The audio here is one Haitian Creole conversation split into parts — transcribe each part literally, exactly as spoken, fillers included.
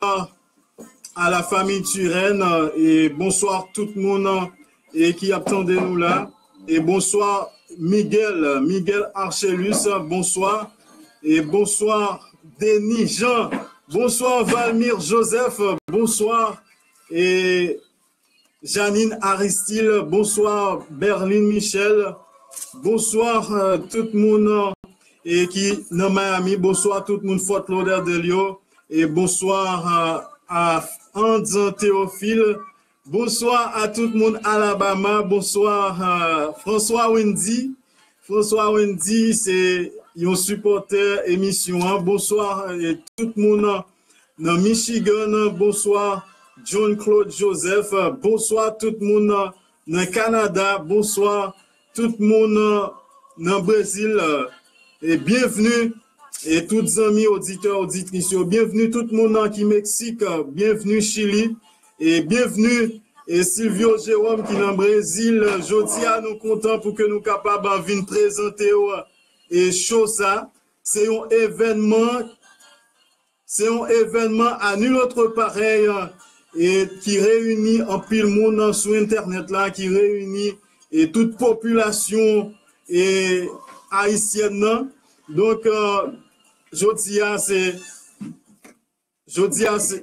à la famille Turenne, e bonswa tout moun e ki ap tande nou la. E bonswa Miguel, Miguel Archelus, bonswa. E bonswa Denis Jean, bonswa Valmir Joseph, bonswa. E Janine Aristil, bonswa Berlin Michel, bonswa euh, tout moun euh, e ki nan Miami, bonswa tout moun Fort Lauderdale yo, e bonswa euh, a Anz Théophile, bonswa a tout moun Alabama, bonswa euh, François Wendy. François Wendy, se yon sipòtè emisyon an. Bonswa e tout moun nan Michigan, bonswa John Claude Joseph, bonswa tout moun nan Kanada, bonswa tout moun nan Brezil, e byenvni e tout zanmi oditè, oditris yo, byenvni tout moun ki Meksik, byenvni Chili, e byenvni e Silvio Jérôme ki nan Brezil. Jodi a nou kontan pou ke nou kapab vin prezante yo e show sa. Se yon evènman, se yon evènman à nul autre pareil e ki reyini anpil moun sou entènèt la, ki reyini e tout popilasyon e ayisyèn nan. Donk euh, jodi a se jodi a se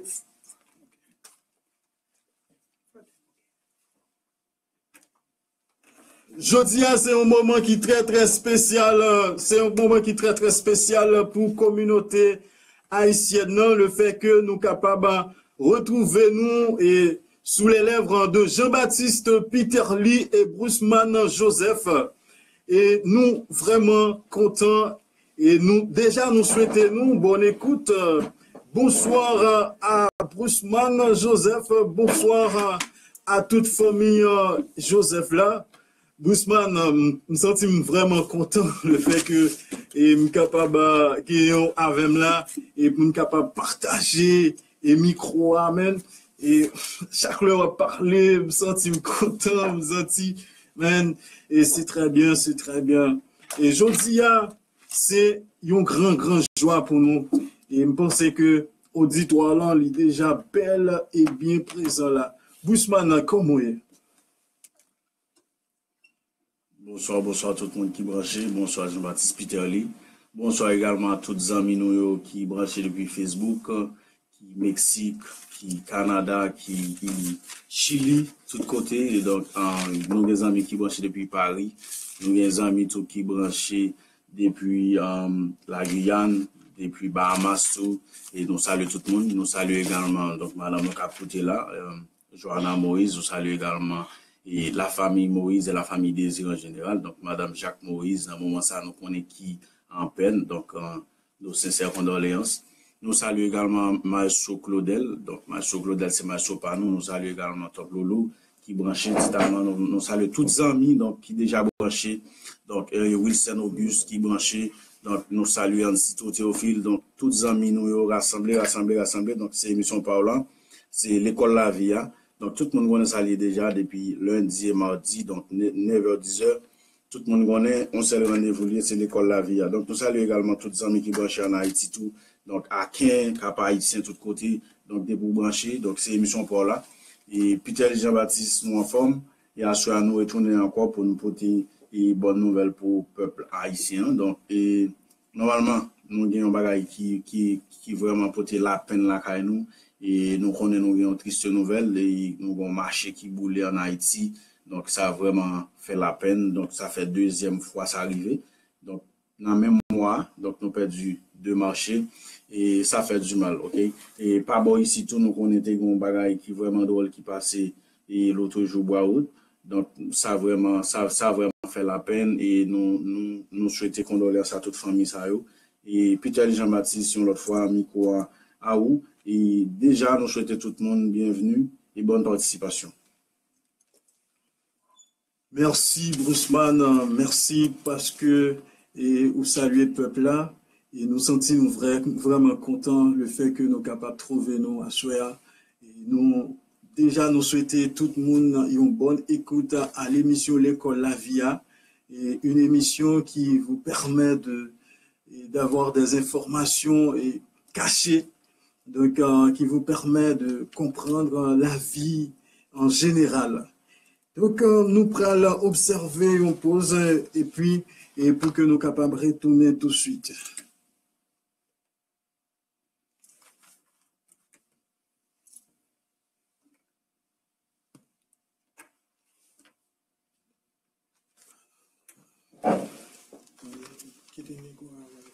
Jodi a se yon moman ki trè trè espesyal, se yon moman ki trè trè espesyal pou kominote ayisyèn nan, le fè ke nou kapab retwouve nou e sou les lèvres de Jean-Baptiste Peterly e Brusman Joseph. E nou vrèman kontan e nou deja nou swete nou bonne écoute. Bonswa euh, a Brusman Joseph, bonswa euh, a tout fanmi euh, Joseph la. Brusman, euh, m santi m vrèman kontan le fè ke e m kapab euh, gen yon avè m la e pou m kapab pataje e mikro a, men. E chak lè w ap pale, m santi m kontan, m santi, men, e se trè byen, se trè byen. E jodi a, se yon gran, gran jwa pou nou. E m panse ke oditwa lan, li deja bèl e byen prezan la. Brusman, kòman w ye? Bonswa, bonswa tout moun ki branche. Bonswa Jean-Baptiste Peterly. Bonswa egalman a tout zanmi nou yo ki branche depi Facebook, ki Meksik, ki Kanada, ki, ki Chili, tout kote. E donk, ah, nou gen zanmi ki branche depi Paris. Nou gen zanmi tou ki branche depi ah, La Guyane, depi Bahamas tou. E nou salye tout moun. Nou salye egalman donk madanm nou k ap koute la. Ah, Johanna Moïse, nou salye egalman e la famille Moïse et la famille Désir en général. Donk, madanm Jacques Moïse, nan moman sa, nou konnen ki an pèn. Donk, euh, nos sincères condoléances. Nou salye egalman Maestro Claudel. Donk, Maestro Claudel, se maestro pa nou. Nou salye egalman Top Loulou, ki branche ti talman. Nou, nou salye tout zanmi, donk, ki deja branche. Donk, euh, Wilson Auguste, ki branche. Donk, nou salye Ansito Théophile. Donk, tout zanmi nou yo rasanble, rasanble, rasanble. Donk, se emisyon pa w lan. Se Lekòl Lavi a. Donk, tout moun konnen sa l ye deja depi lendi e madi, donk, ne-, nèf è, diz è. Tout moun konnen, yon sèl randevou l ye, se Lekòl Lavi a. Donk, nou salye egalman tout zanmi ki branche ann Ayiti tou. Donk, Aken, Kap Ayisyen, tout kote. Donk, depi w branche, donk, se emisyon pa w la. E Peterly Jean Baptiste, nou anfòm. E aswè a, nou retounen ankò pou nou pote e bòn nouvèl pou pèp ayisyen an. Donk, e Nòmalman, nou gen yon bagay ki, ki, ki vrèman pote lapenn lakay nou. E nou konnen nou gen yon triste nouvèl, e nou gen yon mache ki boule ann Ayiti. Donk, sa vrèman fè lapenn. Donk, sa fè dezyèm fwa sa rive. Donk, nan menm mwa, donk, nou pèdi de mache. E sa fè du mal, oke? E pa bò isi tou, nou konnen te gen yon bagay ki vrèman dwòl ki pase e loto jou Bwa Wout. Donk, sa vrèman, sa, sa vrèman fè lapenn e nou, nou, nou swete kondoleyans a tout fanmi sa yo. E Peterly Jean Baptiste, yon lòt fwa, mikwo a, a ou. E deja, nou swete tout moun byenvni e bòn patisipasyon. Mèsi, Brusman, mèsi paske e, ou salye pèp la. E nou santi nou vrè, vrèman kontan le fè ke nou kapab twouve nou aswè a. E nou, deja, nou swete tout moun yon bòn écoute à l'émission L'école la vie a. Et une émission qui vous permet de, et d'avoir des informations et cachées donc, euh, qui vous permet de comprendre la vie en général. Donc, euh, nou pral obsève yon poz, euh, epi, e pou ke nou kapab retounen touswit. Kite mikwo a mwen.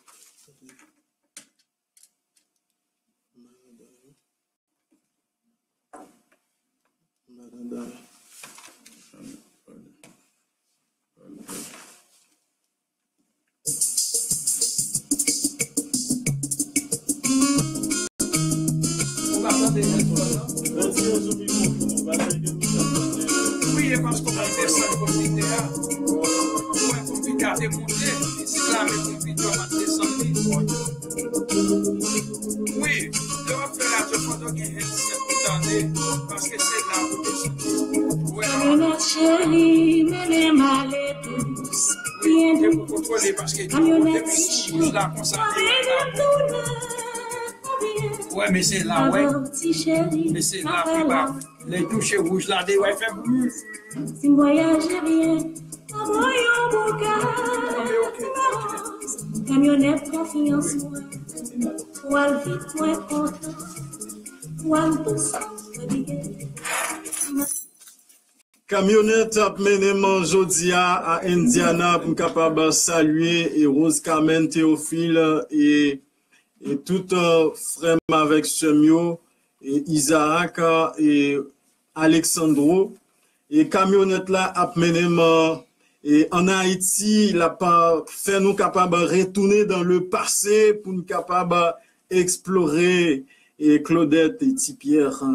Malanda. Malanda. Ou pa tande, wi, e paske w ap desann konpitè a. Ou wè konpitè a te monte, isit la, men konpitè a pa t desann li. Wi, lè w ap fè radyo, fò w gen headset pou tande, paske se la pou desann. Ou wè la. Kamyonèt cheri, mennen m ale dous, byen dous. Wi, e pou kontwole, paske depi sou wouj la konsa, li wè la. Wè, men se la, wè. Men se la, pi ba. Lè touche wouj la, de wè fè bri. Si m vwayaje byen, anvoye yon bouga. Kamyonèt konfyans mwen, pou al vit mwen kontan, pou al dous mwen byen. Kamyonèt ap mennen m jodi a, a Indiana, pou m kapab salye e Rose Carmen Théophile e, e tout, euh, frè m avèk sè m yo, e Isaac, e Alexandro. E kamyonèt la ap mennen m, e ann Ayiti, l ap, euh, fè nou kapab retounen dans le passé pou n kapab eksplore, e Claudette e Ti Pierre.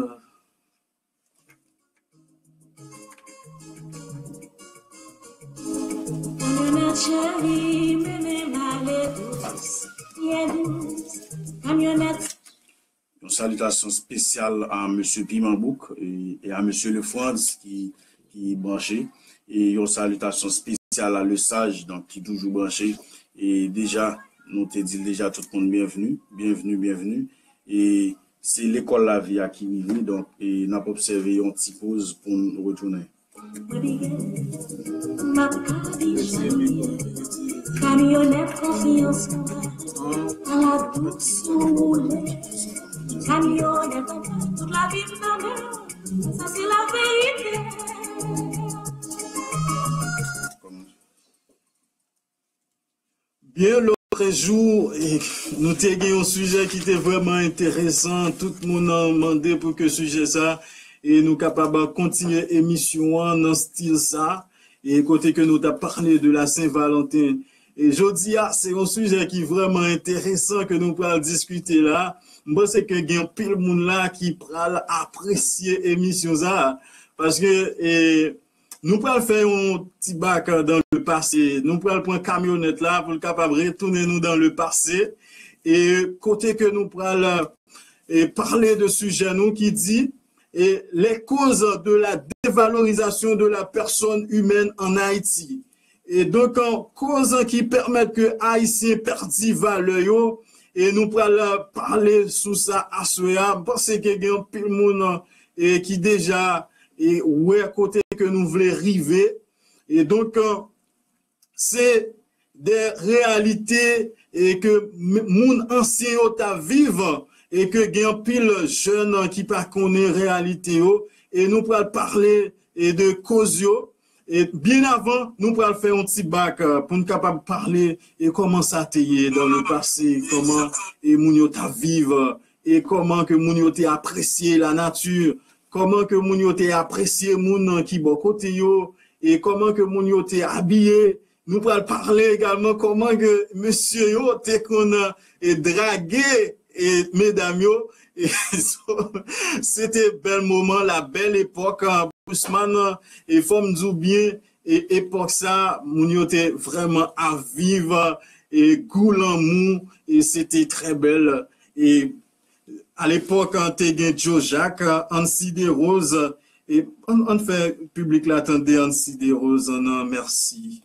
Kamyonèt cheri, mennen m ale dous, byen dous. Kamyonèt. Yon salitasyon espesyal a mesye Piman Bouk e, e a mesye Lefrantz ki, ki branche. E yon salitasyon espesyal a Lesaj, donk, ki toujou branche. E deja, nou te di l deja, tout moun byenvni, byenvni, byenvni. E se lekòl lavi a ki rive, donk, e n ap obsève yon ti poz pou n retounen. Kamyonèt konfyans mwen, ala dous ou woule. Kamyonèt, tout lavi m nan men w, sa se laverite. Byen, lòt jou, e, nou te gen yon sijè ki te vrèman enteresan. Tout moun, an, mande pou ke sijè sa, e nou kapab kontinye emisyon an nan stil sa, e kote ke nou t ap pale de la Saint-Valentin. E jodi a, se yon sijè ki vrèman enteresan ke nou pral diskite la. M panse ke gen anpil moun la ki pral apresye emisyon sa, paske, e, nou pral fè yon ti bak dans le passé. Nou pral pran kamyonèt la pou l kapab retounen nou dans le passé. E kote ke nou pral, e, pale de sijè nou ki di, e, les causes de la dévalorisation de la personne humaine en Haïti. E donk, an, koz ki pèmèt ke Ayisyen pèdi valè yo, e nou pral pale sou sa aswè a. M panse ke gen anpil moun, e, ki deja, e, wè kote ke nou vle rive. E donk, an, se de reyalite, e, ke m-, moun ansyen yo t ap viv, e ke gen anpil jèn ki pa konnen reyalite yo, e nou pral pale, e, de koz yo. E byen avan, nou pral fè yon ti bak, e, pou n kapab pale, e, kòman sa te ye dans le passé, kòman, e, moun yo t ap viv, e kòman ke moun yo te apresye lanati, kòman ke moun yo te apresye moun ki bò kote yo, e kòman ke moun yo te abiye. Nou pral pale egalman kòman ke mesye yo te konn, e, drage, e, medam yo. E, so, se te bèl moman, la bèl epòk, an, Ousmane, e fò m di w byen, e epòk sa, moun yo te vrèman ap viv, e gou lanmou, e se te trè bèl. E a lepòk, an, te gen Joe Jacques, Ancy Desroses, e ann, ann fè piblik la tande Ancy Desroses, an, an, mèsi.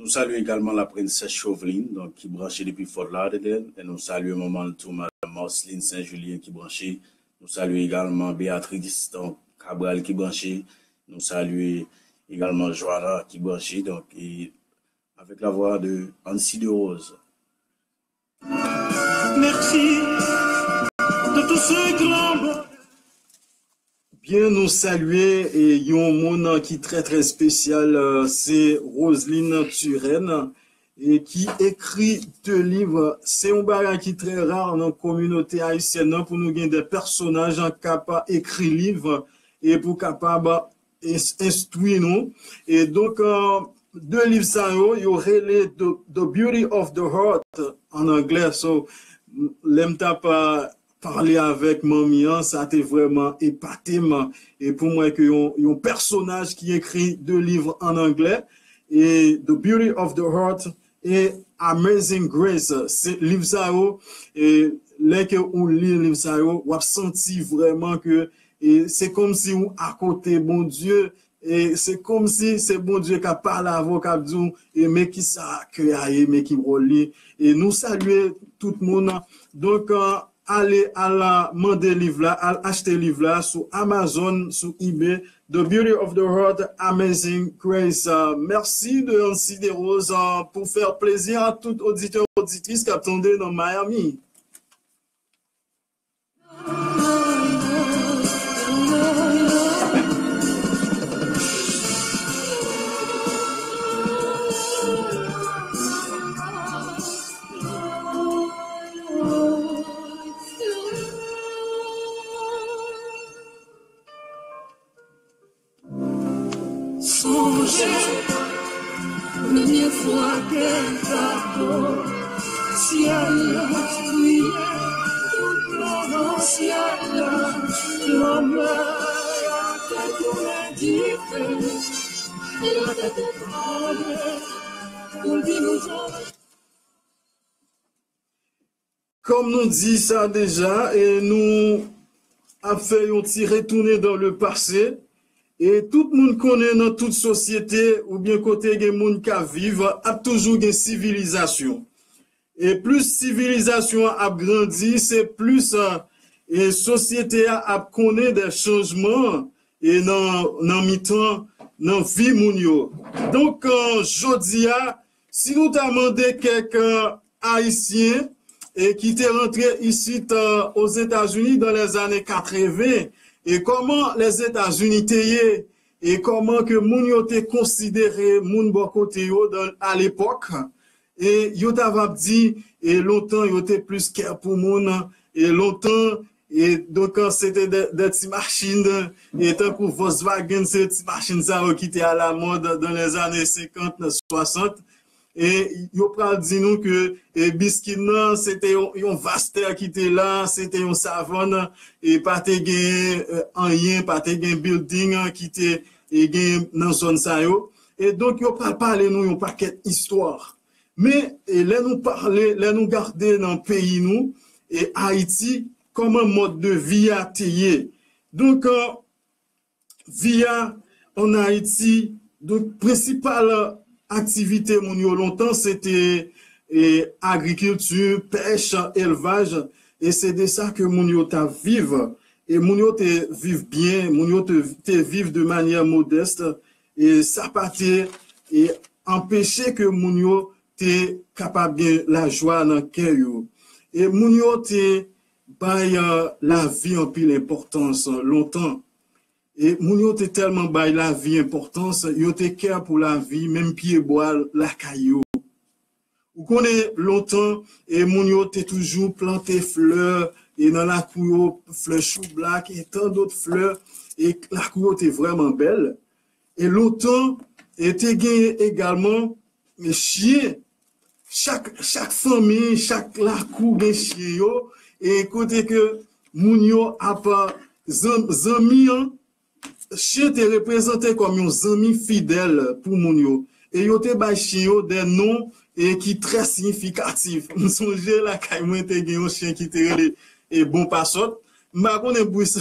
Nou salye egalman la Princess Chauvelin, donk, ki branche depi Fort Lauderdale. E nou salye manman l tou, Madam Marceline Saint-Julien, ki branche. Nou salye egalman Beatrice, donk, Cabral, ki branche. Nou salye egalman Joanna, ki branche. Donk, e avèk la vwa de Ancy Derose. Merci de tous ces grands mots. Byen, nou salye e yon moun ki trè, trè espesyal, eh, se Roseline Turenne, e ki ekri de liv. Se yon bagay ki trè ra nan kominote ayisyèn nan pou nou gen de pèsonaj k ap ekri liv e pou kapab ins-, enstwi nou. E donk, eh, de liv sa yo, yo rele The, The Beauty of the Heart an anglè. So, m-, lè m t ap, eh, pale avèk manmi an, sa te vrèman epate m. E pou mwen ke yon, yon pèsonaj ki ekri de liv an anglè, e The Beauty of the Heart e Amazing Grace, se liv sa yo, e lè ke ou li liv sa yo, w ap santi vrèman ke, e se kòmsi ou akote Bondye, e se kòmsi se Bondye k ap pale avè w, k ap di w, e men kisa kè a ye, men ki wòl li. E nou salye tout moun. Donk, eh, ale, al mande liv la, al achte liv la sou Amazon, sou eBay, The Beauty of the Heart, Amazing Grace. Eh, mèsi de Ancy Derose, eh, pou fè plezi a tout oditè, oditris k ap tande nan Miami. Sonje premye fwa ke l t ap bo, syèl la kriye, tout lanmò syèl la, lanmò a te tounen dife, e la te tranble pou l di nou jan. Kòm nou di sa deja, e nou ap fè yon ti retounen dans le passé. E tout moun konnen nan tout sosyete oubyen kote gen moun k ap viv, ap toujou gen sivilizasyon. E plis sivilizasyon an ap grandi, se plis, e, sosyete a ap konnen de chanjman, e nan, nan mitan, nan vi moun yo. Donk, e, jodi a, si nou ta mande kèk, e, Ayisyen, e ki te rantre isit, e, Ozetazini dans les années quatre-vingts, e kòman Lèzetazini te ye, e kòman ke moun yo te konsidere moun bò kote yo dan, a lepòk, e yo ta va ap di, e lontan yo te plis kè pou moun, e lontan, e donk, se te de, de ti machin, e tankou Volkswagen, se ti machin sa yo ki te alamòd dans les années cinquante, soixante. E yo pral di nou ke, e, Biskin nan, se te yon, yon vastè ki te la, se te yon savann, e pa te gen, e, anyen, pa te gen building, e, ki te, e, gen nan zòn sa yo. E donk, yo pral pale nou yon pakèt istwa. Men, e, lè nou pale, lè nou gade nan peyi nou, e Ayiti, kòman mòd de vi a te ye. Donk, e, vi a ann Ayiti, donk, prensipal aktivite moun yo lontan, se te, e, agrikilti, pèch, elvaj, e se de sa ke moun yo t ap viv. E moun yo te viv byen, moun yo te, te viv de manyè modès, e sa pa te, e, anpeche ke moun yo te kapab gen lajwa nan kè yo. E moun yo te bay, e, lavi anpil enpòtans lontan. E moun yo te tèlman bay lavi enpòtans, yo te kè pou lavi, menm pyebwa lakay yo. Ou konnen, lontan, e moun yo te toujou plante flè, e nan lakou yo, flè choublak, e tan dòt flè, e lakou yo te vrèman bèl. E lontan, e te genyen egalman, e chen. Chak, chak fanmi, chak lakou gen chen yo, e kote ke moun yo ap, zan-, zanmi an, chen te reprezante kòm yon zanmi fidèl pou moun yo. E yo te bay chen yo de non, e ki trè siyifikatif. M sonje lakay mwen te gen yon chen ki te rele, e, Bon Pasòt. M pa konnen Bruce,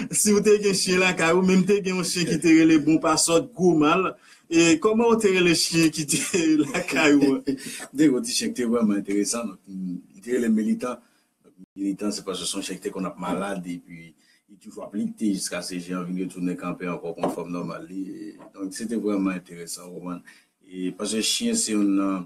si w te gen chen lakay ou, men m te gen yon chen ki te rele Bon Pa Sòt, Gwo Mal. E kòman w te rele chen ki te lakay ou an? M te gen yon ti chen ki te vrèman enteresan. Donk, m- li te rele Militan. Donk, Militan, se paske se yon chen ki te konn ap malad, epi li toujou ap lite jiskaske chen an vin retounen kanpe ankò, pran fòm nòmal li. E, donk, se te vrèman enteresan, w konprann? E, paske chen se youn nan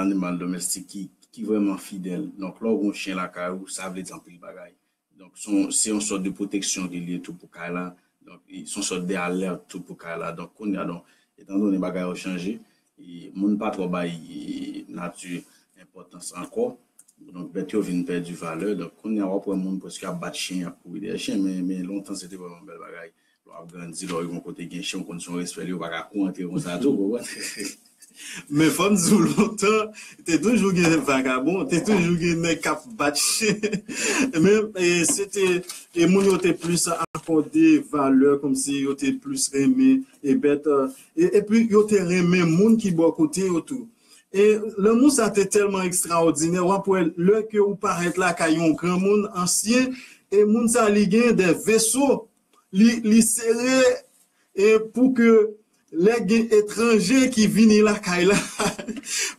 animal domestik ki, ki vrèman fidèl. Donk, lè w gen yon chen lakay ou, sa vle di anpil bagay. Donk, se yon, se yon sòt de pwoteksyon ke li ye tou pou kay la. Donk, e se yon sòt de alèt tou pou kay la. Donk, kounye a, donk, etan done bagay yo chanje, e moun pa twò bay e, nati enpòtans ankò. Donk, bèt yo vin pèdi valè. Donk, kounye a, w ap wè moun prèske ap bat chen, ap kouri dèyè chen, men, men lontan, se te vrèman yon bèl bagay. Lè w ap grandi, lè w rive yon kote gen chen, w konn se yon respè li, ou pa ka kouri antre konsa tou, ou konprann? Men fò m di w lontan, te toujou gen vagabon, te toujou gen nèg k ap bat chen. Men e, se te, e moun yo te plis akòde valè, kòmsi yo te plis renmen e bèt, e, epi yo te renmen moun ki bò kote yo tou. E lanmou sa te tèlman ekstraòdinè, w ap wè lè ke ou parèt lakay yon granmoun ansyen, e moun sa li gen de veso, li, li sere e pou ke lè gen etranje ki vini lakay la,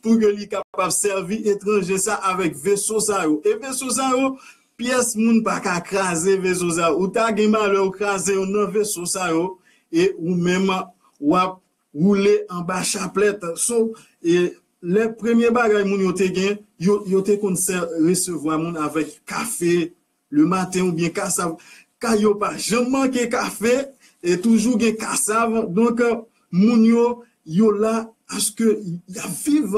pou ke li kapab sèvi etranje sa avèk veso sa yo. E veso sa yo, pyès moun pa ka kraze veso sa yo. Ou ta gen malè ou kraze youn nan veso sa yo, e ou menm w ap woule anba chaplèt. So, e lè premye bagay moun yo te gen, yo, yo te konn sè resevwa moun avèk kafe, le maten oubyen kasav. Kay yo pa janm manke kafe, e toujou gen kasav. Donk, moun yo, yo la, paske y ap viv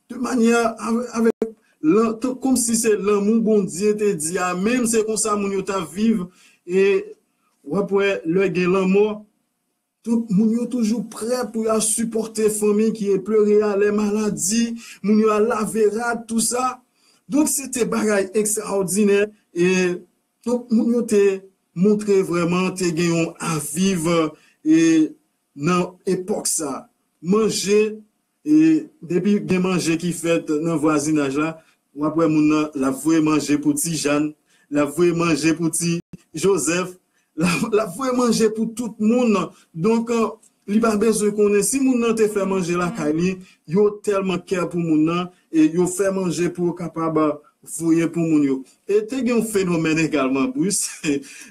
de manyè avè- avèk, lan- tan- kòmsi se lanmou Bondye te di a, menm se konsa moun yo t ap viv, e w ap wè lè gen lanmò, tout moun yo toujou prè pou y al sipòte fanmi ki eplere a, lè maladi, moun yo al lave rad, tou sa. Donk, se te bagay ekstraòdinè. E donk, moun yo te montre vrèman te gen yon aviv e nan epòk sa. Manje, e depi gen manje ki fèt nan vwazinaj la, w ap wè moun nan, l ap voye manje pou Ti Jan, l ap voye manje pou Ti Jozèf, l ap, l ap voye manje pou tout moun. Donk, e, li pa bezwen konnen si moun nan te fè manje lakay li, yo tèlman kè pou moun nan, e yo fè manje pou yo kapab, e, voye pou moun yo. E te gen yon fenomèn egalman, Bruce,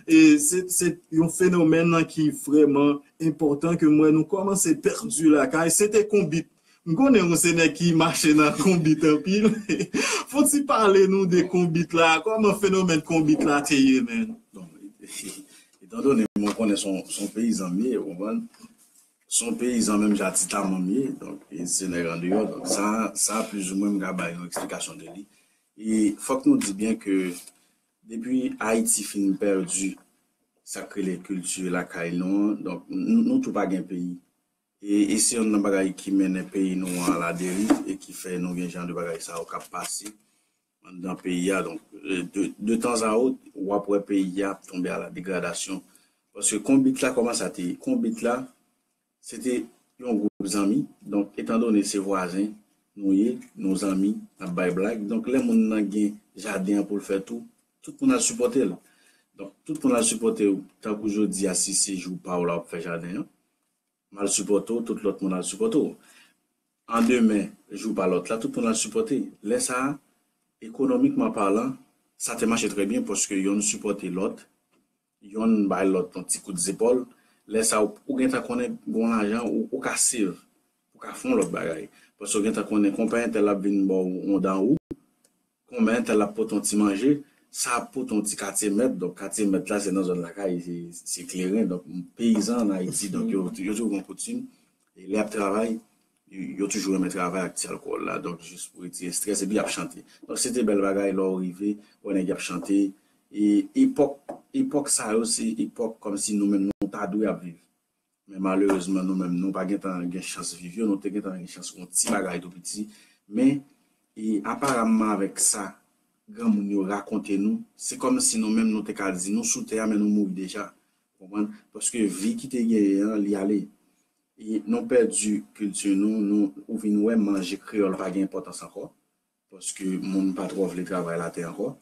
e se, se yon fenomèn nan ki vrèman enpòtan ke m wè nou kòmanse pèdi lakay, se te konbit. M konnen ou se nèg ki mache nan konbit anpil. Fò w ti pale nou de konbit la, kòman fenomèn konbit la te ye, menn? Bon, etan done mwen konnen se yon, se yon peyizan m ye, ou konprann? Se yon peyizan menm jan Ti Taman m ye, donk, e se nèg andeyò, donk, sa, sa plizoumwen m ka bay yon eksplikasyon de li. E fòk nou di byen ke depi Ayiti fin pèdi sa k rele kilti lakay nou an, donk, nou, nou tou pa gen peyi. E, e se youn nan bagay ki mennen peyi nou an aladeriv e ki fè nou gen jan de bagay sa yo k ap pase anndan peyi a. Donk, e, de, de tan a wot, w ap wè peyi a ap tonbe a la degradasyon. Paske konbit la, kòman sa te ye? Konbit la, se te yon gwoup zanmi. Donk, etan done se vwazen nou ye, nou zanmi, n ap bay blag. Donk, lè moun nan gen jaden an pou l fè tou, tout moun al sipòte l. Donk, tout moun al sipòte w. Tankou jodi a, si se jou pa w la w ap fè jaden an, m al sipòte w, tout lòt moun al sipòte w. An demen, jou pa lòt la, tout moun al sipòte. Lè sa a, ekonomikman palan, sa te mache trè byen paske yonn sipòte lòt, yonn bay lòt yon ti kout zepòl. Lè sa a, ou, ou gentan konnen gon lajan, ou, ou ka save, ou ka fè yon lòt bagay. Paske ou gentan konnen konpè entèl ap vin ba w yon dan ou, konbyen entèl ap pote yon ti manje, sa ap pote yon ti katye mèt, donk katye mèt la se nan zòn lakay, se, se kleren, donk peyizan ann Ayiti, donk yo, yo toujou gen koutim, e lè y ap travay, yo, yo toujou renmen travay ak ti alkòl la, donk jis pou retire estrès, epi y ap chante. Donk se te bèl bagay, lè w rive, wè nèg y ap chante, e epòk, epòk sa yo, se epòk kòmsi nou menm nou ta dwe ap viv. Men malerezman, nou menm, nou pa gentan gen chans viv yo, nou te gentan gen chans yon ti bagay tou piti. Men, e, aparamman avèk sa granmoun yo rakonte nou, se kòmsi nou menm nou te ka di nou sou tè a, men nou mouri deja. Konprann? Paske vi ki te genyen an, li ale. E nou pèdi kilti nou, nou, ou vin wè manje kreyòl pa gen enpòtans ankò. Paske moun pa twò vle travay latè ankò.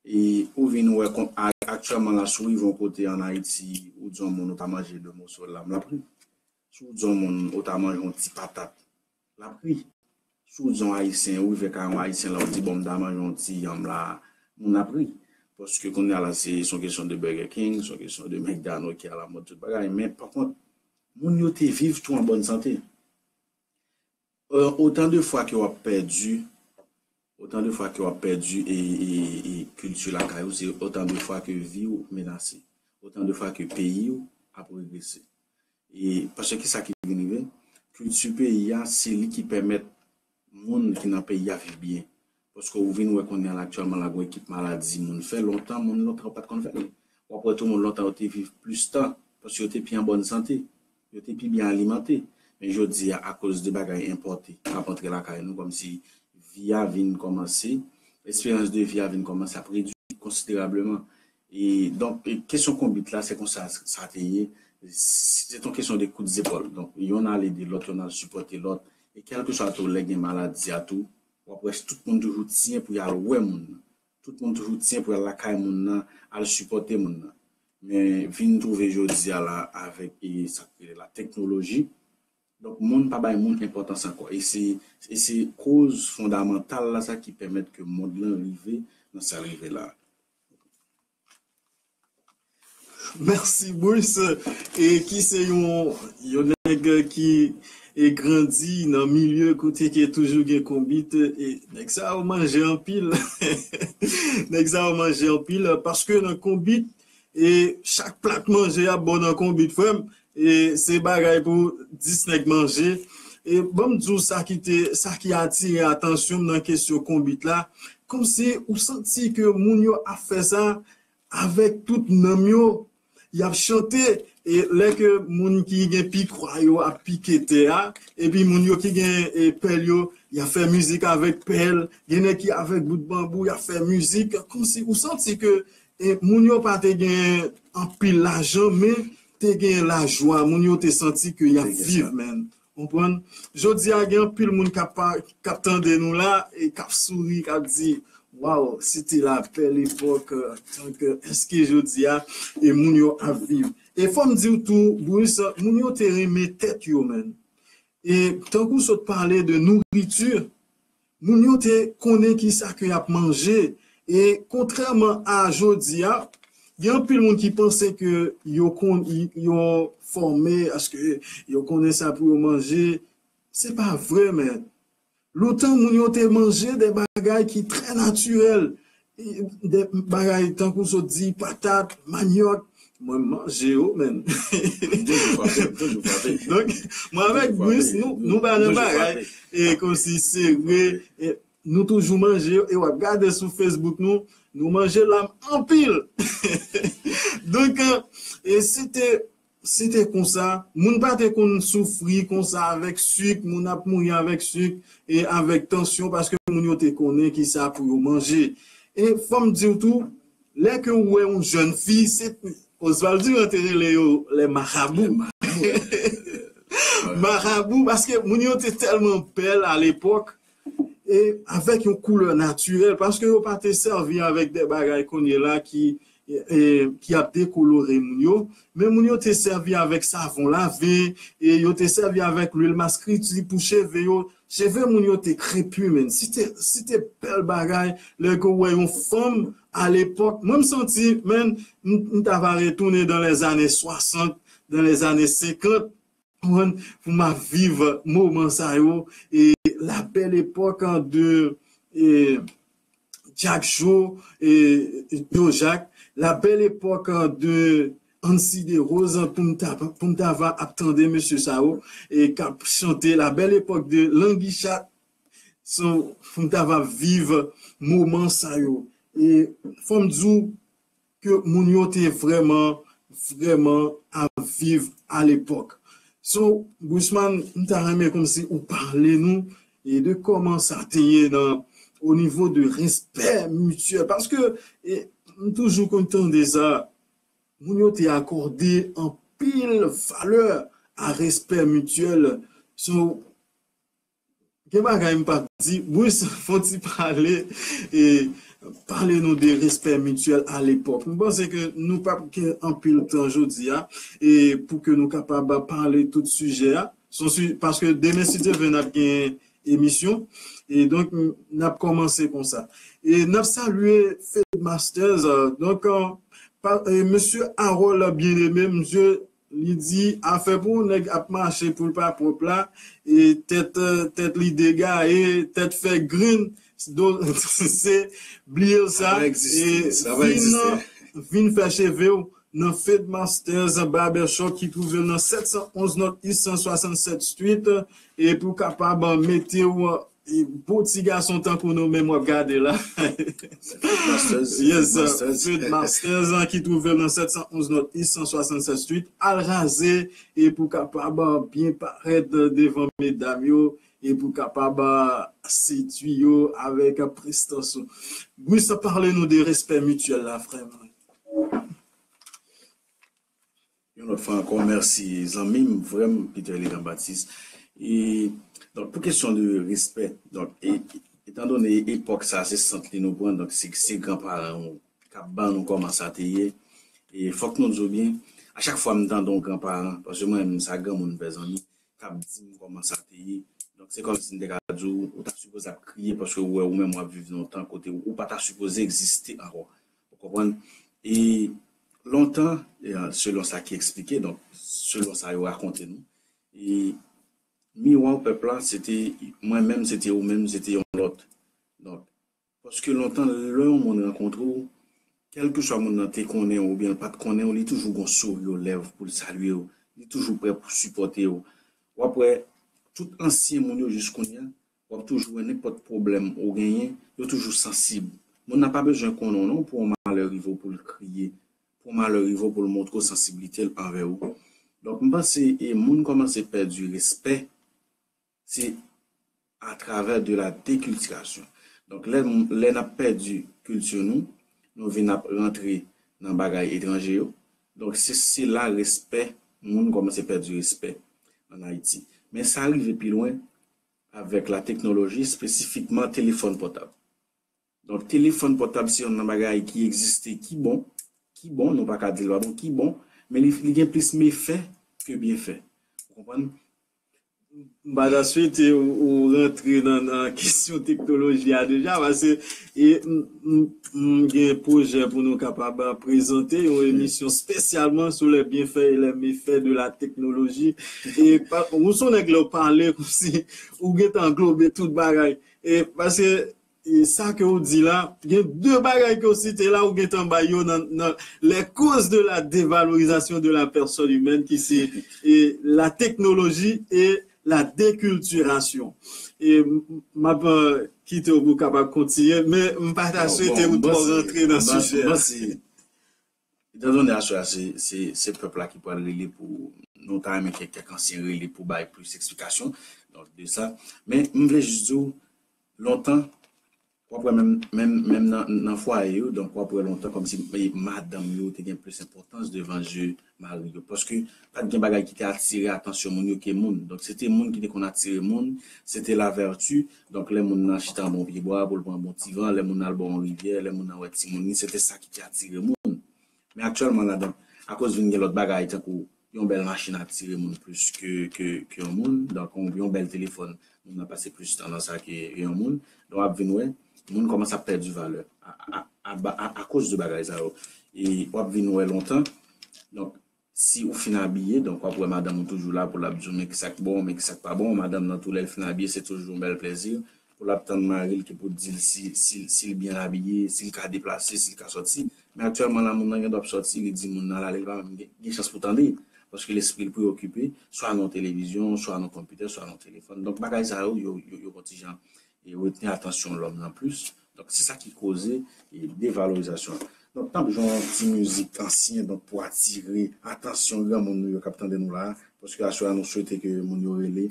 E ou vin wè kon, a- aktyèlman la, si w rive yon kote ann Ayiti, ou di yon moun ou ta manje de moso lam, l ap ri. Si w di yon moun ou ta manje yon ti patat, l ap ri. Si w di yon Ayisyen, ou rive kay yon Ayisyen la, ou di, "Bon, m ta manje yon ti yanm la," moun ap ri. Paske kounye a la, se se yon kesyon de Burger King, se yon kesyon de McDonald's ki alamòd, tout bagay. Men, pa kont, moun yo te viv tou an bòn sante. Euh, otan de fwa ke w ap pèdi, otan de fwa ke w ap pèdi e, e, e kilti lakay ou, se otan de fwa ke vi w menase, otan de fwa ke peyi w ap regrese. E paske ki sa ki vin rive? Kilti peyi a, se li ki pèmèt moun ki nan peyi a viv byen. Paske ou vin wè kounye a la aktyèlman la, gon ekip maladi moun fè lontan, moun lontan yo pa t konn fè l. W ap wè tou moun lontan yo te viv plis tan, paske yo te pi an bòn sante, yo te pi byen alimante. Men jodi a, akoz de bagay enpòte k ap antre lakay nou, kòmsi vi a vin kòmanse, esperans de vi a vin kòmanse ap redui konsiderableman. E donk, e kesyon konbit la, se konsa sa te ye. Se te yon kesyon de kout zepòl. Donk, yonn al ede lòt, yonn al sipòte lòt. E kèlkeswa tou, lè gen maladi a tou, w ap wè tout moun toujou tiyen pou y al wè moun nan. Tout moun toujou tiyen pou y al lakay moun nan, al sipòte moun nan. Men vin twouve jodi a la avèk e sa k rele la teknoloji, donk, moun pa bay moun enpòtans ankò. E se, e se koz fondamantal la sa ki pèmèt ke mond lan rive nan sa l rive la. Mèsi Bruce, e ki se yon, yon nèg ki e grandi nan milye kote ke toujou gen konbit, e nèg sa yo manje anpil. Nèg sa yo manje anpil, paske nan konbit, e chak plat manje ap bon nan konbit, frè m, e se bagay pou dis nèg manje. E ban m di w sa ki te, sa ki atire atansyon m nan kesyon konbit la, kòmsi ou santi ke moun yo ap fè sa avèk tout nanm yo, y ap chante, e lè ke moun ki gen pikwa yo ap pike tè a, epi moun yo ki gen e pèl yo, y ap fè mizik avèk pèl, gen nèg ki avèk bout banbou, y ap fè mizik, kòmsi ou santi ke e moun yo pa te gen anpil lajan, men te gen lajwa, moun yo te santi ke y ap viv, man. Konprann? Jodi a, gen anpil moun k ap, k ap tande nou la, e k ap souri, k ap di, waw, c'était la belle époque, euh, tank èske jodi a, e moun yo ap viv. E fò m di w tou, Bruce, moun yo te renmen tèt yo, man. E tankou w sot pale de nouriti, moun yo te konnen ki sa ke y ap manje. E kontrèman a jodi a, gen anpil moun ki panse ke yo kon, yo fòme, aske yo konnen sa pou yo manje. Se pa vre, men. Lontan, moun yo te manje de bagay ki trè natirèl. De bagay tankou sot di, patat, manyòk. Mwen manje yo, men. Donk, mwen avèk Bruce, nou, nou pa nan bagay. E kòmsi se vre, e nou toujou manje yo, e w ap gade sou Facebook nou, nou manje lam anpil. Donk, e se te se te konsa, moun pa te konn soufri konsa avèk sik, moun ap mouri avèk sik e avèk tansyon, paske moun yo te konnen ki sa pou yo manje. E fò m di w tou, lè ke w wè yon jèn fi, se Oswald Durand te rele yo les marabou. Marabou, paske moun yo te tèlman bèl alepòk, e avèk yon koulè natirèl, paske yo pa te sèvi avèk de bagay kounye la ki, e, ki ap dekolore moun yo, men moun yo te sèvi avèk savon lave, e yo te sèvi avèk lwil maskriti pou cheve yo. Cheve moun yo te krepi, men. Se te, se te bèl bagay, lè ke w wè yon fanm alepòk. Mwen, m santi, men, m, m ta va retounen dans les années soixante, dans les années cinquante, konprann, pou m ap viv moman sa yo, e la belle époque de, e, Jack Joe, e, Joe Jack, la belle époque de Ancy Desroses, pou m ta, pou m ta va ap tande mesye sa yo, e k ap chante, la belle époque de Languichat, so, pou m ta va viv moman sa yo. E fò m di w, ke moun yo te vrèman, vrèman ap viv alepòk. So, Gusman, m ta renmen kòmsi ou pale nou e de kòman sa te ye nan, o nivo de respè mityèl. Paske, e, m toujou konn tande sa, moun yo te akòde anpil valè a respè mityèl. So, Gen bagay m p ap di. Bruce, fè yon ti pale, e pale nou de respè mityèl alepòk. M panse ke nou p ap gen anpil tan jodi a, e pou ke nou kapab pale tout sijè a. Se yon si-, paske demen, si Dye vle, n ap gen emisyon. E donk, n ap kòmanse konsa. E n ap salye Fed Masters. Donk, e, pa, e, mesye Harold Bien-Aimé, mesye, li di, afè pou yon nèg ap mache pou l pa pwòp la, e tèt, e, tèt li degaye, tèt fè grenn, do, se bliye l sa, e vin, vin fè cheve w nan Fed Masters Barbershop ki twouve l nan sèt san onz North East san swasannsèt Street, e pou w kapab mete w, e bon ti gason tankou nou menm w ap gade la. Yes, Fed Masters, an, ki twouve l nan sèt san onz North East san swasannsèt Street. Al raze e pou w kapab byen parèt devan medam yo, e pou w kapab sedui yo avèk prestans ou. Bruce, pale nou de respè mityèl la, frè mwen. Yon lòt fwa ankò, mèsi zanmi m, frè m, Peter Eligan Baptiste. E, donk, pou kesyon de respè, donk, e, etan done epòk sa, se sant li nou pran, donk, se, se granparan nou k ap ban nou kòman sa te ye. E fòk nou di w byen, a chak fwa m tande yon granparan, paske mwen menm, sa granmoun m fè zanmi, k ap di m kòman sa te ye. Donk, se kòmsi m te ka di w, ou ta sipoze ap kriye paske ou wè ou menm w ap viv nan yon tan kote ou, ou pa ta sipoze egziste ankò. Ou konprann? E lontan, e, selon sa ki eksplike, donk, selon sa yo rakonte nou, e miwa pèp la, se te mwen menm, se te ou menm, se te yon lòt. Donk, paske lontan, lè yon moun rankontre w, kèlkeswa moun nan te konnen w oubyen l pa t konnen w, li toujou gon souri o lèv pou l salye w. Li toujou prè pou sipòte w. W ap wè, tout ansyen moun yo jis kounye a, w ap toujou wè nenpòt pwoblèm ou genyen, yo toujou sansib. Moun nan pa bezwen konnen w non pou yon malè rive w pou l kriye, pou yon malè rive w pou l montre w sansiblite l anvè w. Donk, m panse, e, moun kòmanse pèdi respè, se atravè de la dekiltirasyon. Donk, lè, lè n ap pèdi kilti nou, nou vin ap rantre nan bagay etranje yo. Donk, se, se la respè, moun kòmanse pèdi respè ann Ayiti. Men sa rive pi lwen avèk la teknoloji, espesifikman telefòn pòtab. Donk, telefòn pòtab se youn nan bagay ki egziste, ki bon, ki bon, nou pa ka di l pa bon, ki bon, men li, li gen plis mefè ke byenfè. Ou konprann? M pa ta swete ou, ou rantre nan, nan kesyon teknoloji a deja, paske, e, m, m, m gen pwojè pou nou kapab prezante yon emisyon espesyalman sou les bienfaits et les méfaits de la technologie. E pa, ou se yon nèg lè w pale kòmsi ou gentan anglobe tout bagay. E paske, e sa ke w di la, gen de bagay ke w site la, ou gentan bay yo nan, nan les causes de la dévalorisation de la personne humaine, ki se, e, la teknoloji e la dekiltirasyon. E m, m ap, e, kite w pou w kapab kontinye, men m pa ta swete ou twò rantre nan sijè a. Etan done aswè a, se, se, se pèp la ki pral rele pou, nou ta renmen kèk, kèk ansyen rele pou bay plis eksplikasyon, donk, de sa. Men, m vle jis di w, lontan, w ap wè menm, menm, menm nan, nan fwaye yo, donk, w ap wè lontan kòmsi, e, madanm yo te gen plis enpòtans devan je mari yo. Paske pa t gen bagay ki te atire atansyon moun yo ke moun. Donk, se te moun ki te konn atire moun, se te la vertu. Donk, lè moun nan chita anba yon pye bwa, pou l pran bon ti van, lè moun nan al bò yon rivyè, lè moun nan wè timoun li, se te sa ki te atire moun. Men aktyèlman la, donk, akoz vin gen lòt bagay, tankou yon bèl machin atire moun plis ke, ke, ke yon moun, donk, yon, yon bèl telefòn, moun nan pase plis tan nan sa ke yon moun. Donk, w ap vin wè, moun kòmanse ap pèdi valè a, a, a, a, a, akoz de bagay sa yo. E w ap vin wè lontan, donk, si ou fin abiye, donk, w ap wè madanm ou toujou la pou l ap di w, men kisa k bon, men kisa k pa bon. Madanm nan tou, lè l fin abiye, se toujou yon bèl plezi pou l ap tann mari l ki pou di l si, si, si l byen abiye, si l ka deplase, si l ka sòti. Men aktyèlman la, moun nan gen dwa ap sòti, li di moun nan al ale, li pa menm gen, gen chans pou tande, paske lespri l preyokipe, swa nan televizyon, swa nan konpitè, swa nan telefòn. Donk, bagay sa yo, yo, yo, yo konn ti jan, e, retni atansyon lòm nan plis. Donk, se sa ki koze, e, devalorizasyon an. Donk, n ap jwe yon ti mizik ansyen, donk, pou atire atansyon granmoun nou yo k ap tande nou la, paske aswè a, nou swete ke moun yo rele,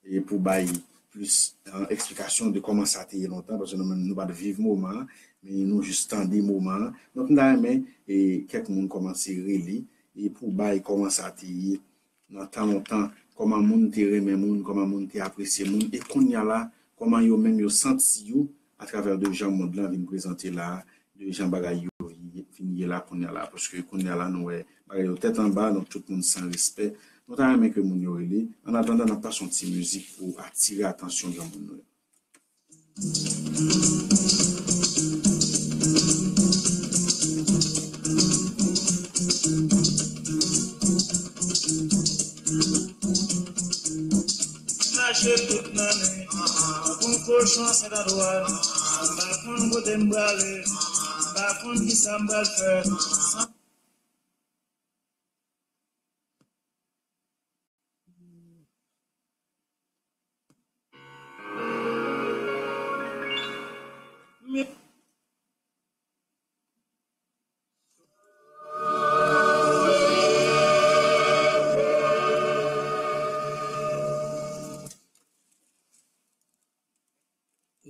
e pou bay plis, e, eksplikasyon de kòman sa te ye lontan, paske nou menm, nou pa t viv moman an, men nou jis tande moman an. Donk, m ta renmen, e, kèk moun kòmanse rele, e pou bay kòman sa te ye nan tan lontan, kòman moun te renmen moun, kòman moun te apresye moun, e kounye a la, kòman yo menm yo santi yo atravè de jan mond lan vin prezante la a, de jan bagay yo vin ye la kounye a la. Paske kounye a la, nou wè bagay yo tèt anba, donk tout moun san respè. Nou ta renmen ke moun yo rele. An atandan, n ap pase yon ti mizik pou atire atansyon granmoun nou yo. Mache tout lannen, tankou yon kochon Sentandwal. M pa konn kote m prale, m pa konn kisa m pral fè.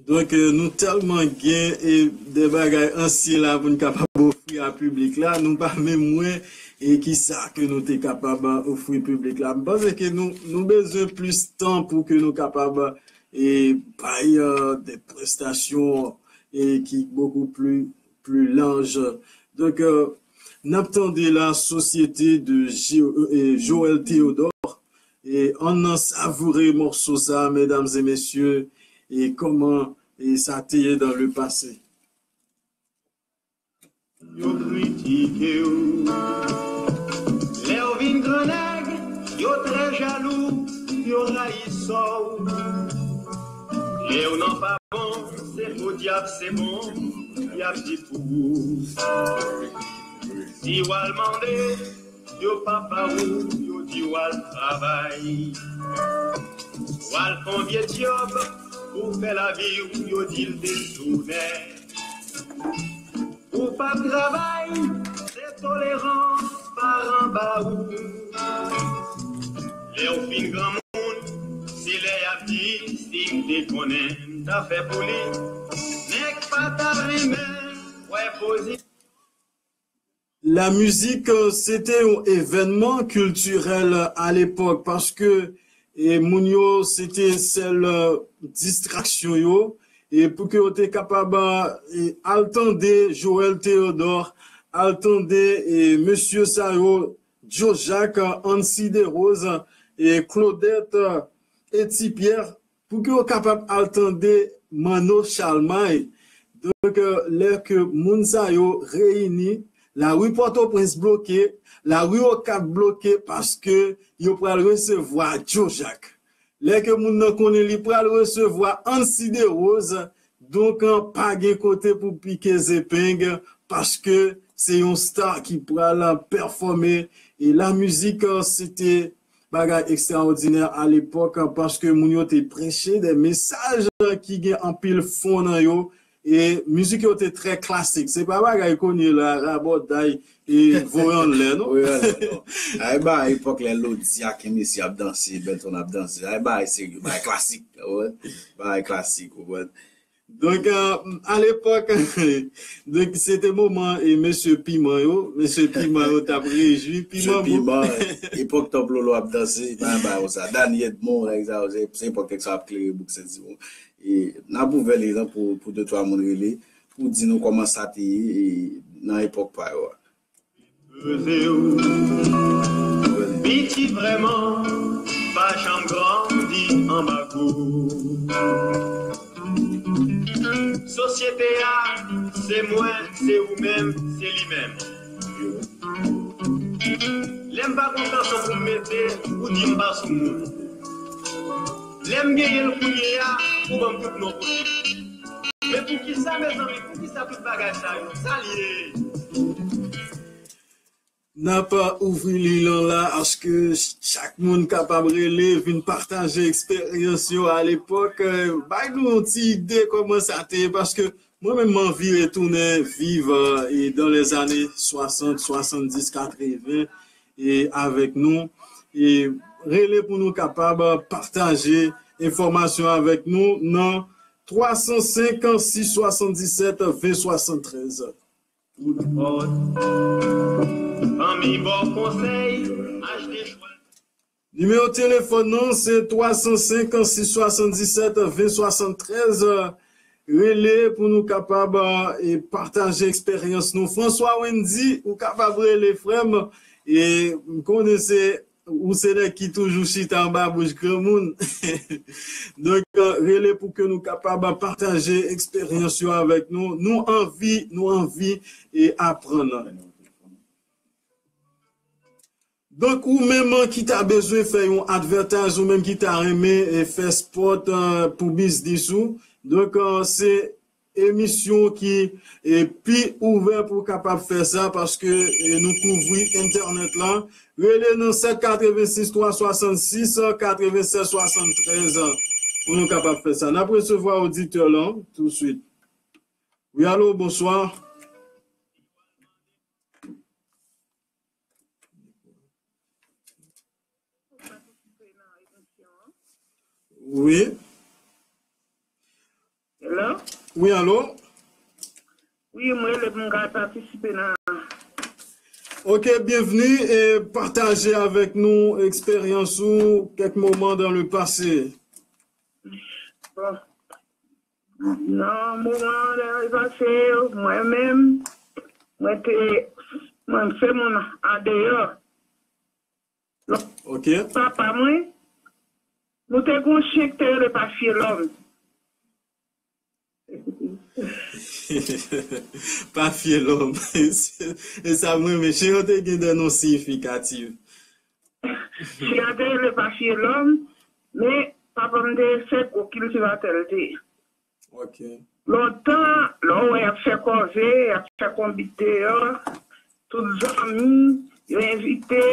Donk, eh, nou tèlman gen, eh, de bagay ansyen la pou n kapab ofri a piblik la, nou pa menm wè, eh, kisa ke nou te kapab, eh, ofri piblik la. M panse ke nou, nou bezwen plis tan pou ke nou kapab, eh, bay, eh, de prestasyon, eh, ki bokou pli, pli laj. Donk, eh, n ap tande la Société de Gé-, eh, Joël Théodore. E ann savoure mòso sa, medam e mesye, e kòman, e sa te ye dans le passé. Yo kritike w. Lè w vin gran nèg, yo trè jalou, yo rayi sò w. Lè w nan pa bon, se podyab se bon, y ap di pou ou. Si w al mande, yo pa ba ou, yo di w al travay. W al fè yon vye djòb pou fè lavi w, yo di l detounè. Ou p ap travay, se tolerans paran ba ou. Lè w fin granmoun, se lè y ap di, si m te konnen, m ta fè pou li. Nèg pa ta renmen wè pozi- La mizik, eh, se te yon evènman kiltirèl a lepòk, paske, eh, moun yo, se te sèl, eh, distraksyon yo, e pou ke yo te kapab, eh, al tande Joël Théodore, al tande, eh, mesye sa yo, Joe Jacques, Ancy Desroses, eh, Claudette, eh, e Ti Pierre, pou ke yo kapab al tande Manno Chalmay. Donk, eh, lè ke moun sa yo reyini, lari Pòtoprens bloke, lari Okap bloke, paske yo pral resevwa Joe Jacques. Lè ke moun nan konnen li pral resevwa Ancy Desroses, donk, eh, pa gen kote pou pike zepeng, paske se yon star ki pral pèfòme. E la mizik, eh, se te bagay ekstraòdinè a lepòk, paske moun yo te preche de mesaj ki gen anpil fon nan yo, e mizik yo te trè klasik. Se pa bagay kounye la, rabòday, e voye anlè, non? Voye anlè, non. Ay, ba, epòk lè Lodi ak Hennessy ap danse, Benton ap danse. Ay, bagay serye, bagay klasik, ou konprann? Bagay klasik, ou konprann? Donk, eh, a lepòk, donk, se te moman, e mesye piman yo, mesye piman yo t ap rejwi, piman bouk. Piman, epòk Top Lolo ap danse, pa ba yo sa. Dany Edmond, nèg sa yo, se, se epòk nèg sa ap klere bouk Sentibon. E n ap ouvè li pou, pou de twa moun rele, pou di nou kòman sa te ye, e nan epòk pa yo a. Piti vrèman pa janm grandi anba kou. Sosyete a, se mwen, se ou menm, se li menm. Lè m pa kontan san pou m mete, ou di m pa sou moun. Lè m genyen l kounye a, ou ban m tout non posib. Men poukisa, mezanmi, poukisa tout bagay sa yo? Sa l ye? N ap ouvri liy lan la, aske chak moun kapab rele, vin pataje eksperyans yo a lepòk. Eh, bay nou yon ti ide kòman sa te ye, paske mwen menm, m anvi retounen viv, eh, e dans les années soixante, soixante-dix, quatre-vingts, e avèk nou. E rele pou nou kapab pataje enfòmasyon avèk nou nan twa san senk, sis swasanndisèt, ven swasanntrèz. Kout pòt. Fanmi ba w konsèy, achte chwa. Nimewo telefòn nan, se twa san senk, sis swasanndisèt, ven swasanntrèz. Rele pou nou kapab, e, pataje eksperyans nou. François Wendy, ou kapab rele, frè m. E, m konnen se, ou se nèg ki toujou chita anba bouch granmoun. Donk, e, rele pou ke nou kapab pataje eksperyans yo avèk nou. Nou anvi, nou anvi, e, aprann. Donk, ou menm ki ta bezwen fè yon advertise, ou menm ki ta renmen, e, fè spot, e, pou biznis ou. Donk, e, se emisyon ki, e, pi ouvè pou w kapab fè sa, paske, e, nou kouvri entènèt la. Rele nan sèt katrevensis twa swasannsis katrevennsèz swasanntrèz pou nou kapab fè sa. N ap resevwa oditè la tousuit. Wi, alo, bonswa. Wi. Hello? Wi, alo? Wi, mwen rele pou m ka patisipe nan... Ok, byenvni e pataje avèk nou eksperyans ou, kèk moman dans le passé. Bon. Nan moman lè yo pase yo, mwen menm, mwen te, mwen se moun andeyò. Ok. Papa mwen, nou te gon chen ki te rele Pafyelòm. Pafyelòm. E sa mwen, men chen yo te gen de non siyifikatif. Chen an te rele Pafyelòm, men papa m te se gwo kiltivatè l te ye. Ok. Lontan, lè w wè y ap fè kòve, y ap fè konbit deyò, tout zanmi yo envite,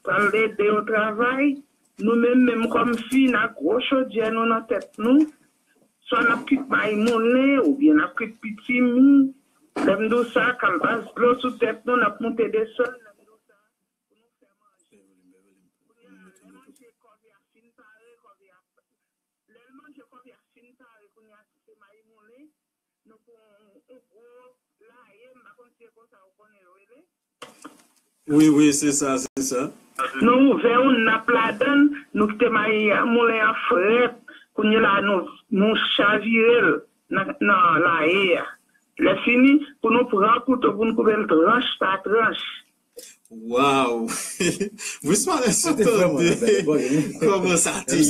pral ede yo travay. Nou menm, menm kòm fi, n a gwo chodyè nou nan tèt nou, swa n ap kwit mayi moulen, oubyen n ap kwit pitimi. Lè m di w sa, kalbas dlo sou tèt nou, n ap moute desann, lè m di w sa, pou nou fè manje. Kounye a, lè manje kòve a fin pare, kòve a Lè l manje kòve a fin pare, kounye a, si se mayi moulen, nou pran yon, yon gwo laye, m pa konn si se konsa ou konnen yo rele. Wi, wi, se sa, se sa. Nou ouvè yon nap ladan l, nou kite mayi a, moulen an frèt. Kounye a la, nou, nou chavire l nan, nan laye a. Lè fini, pou nou pran kouto, pou nou koupe l tranch pa tranch. Waw! Wisman, èske w tande kòman sa te ye?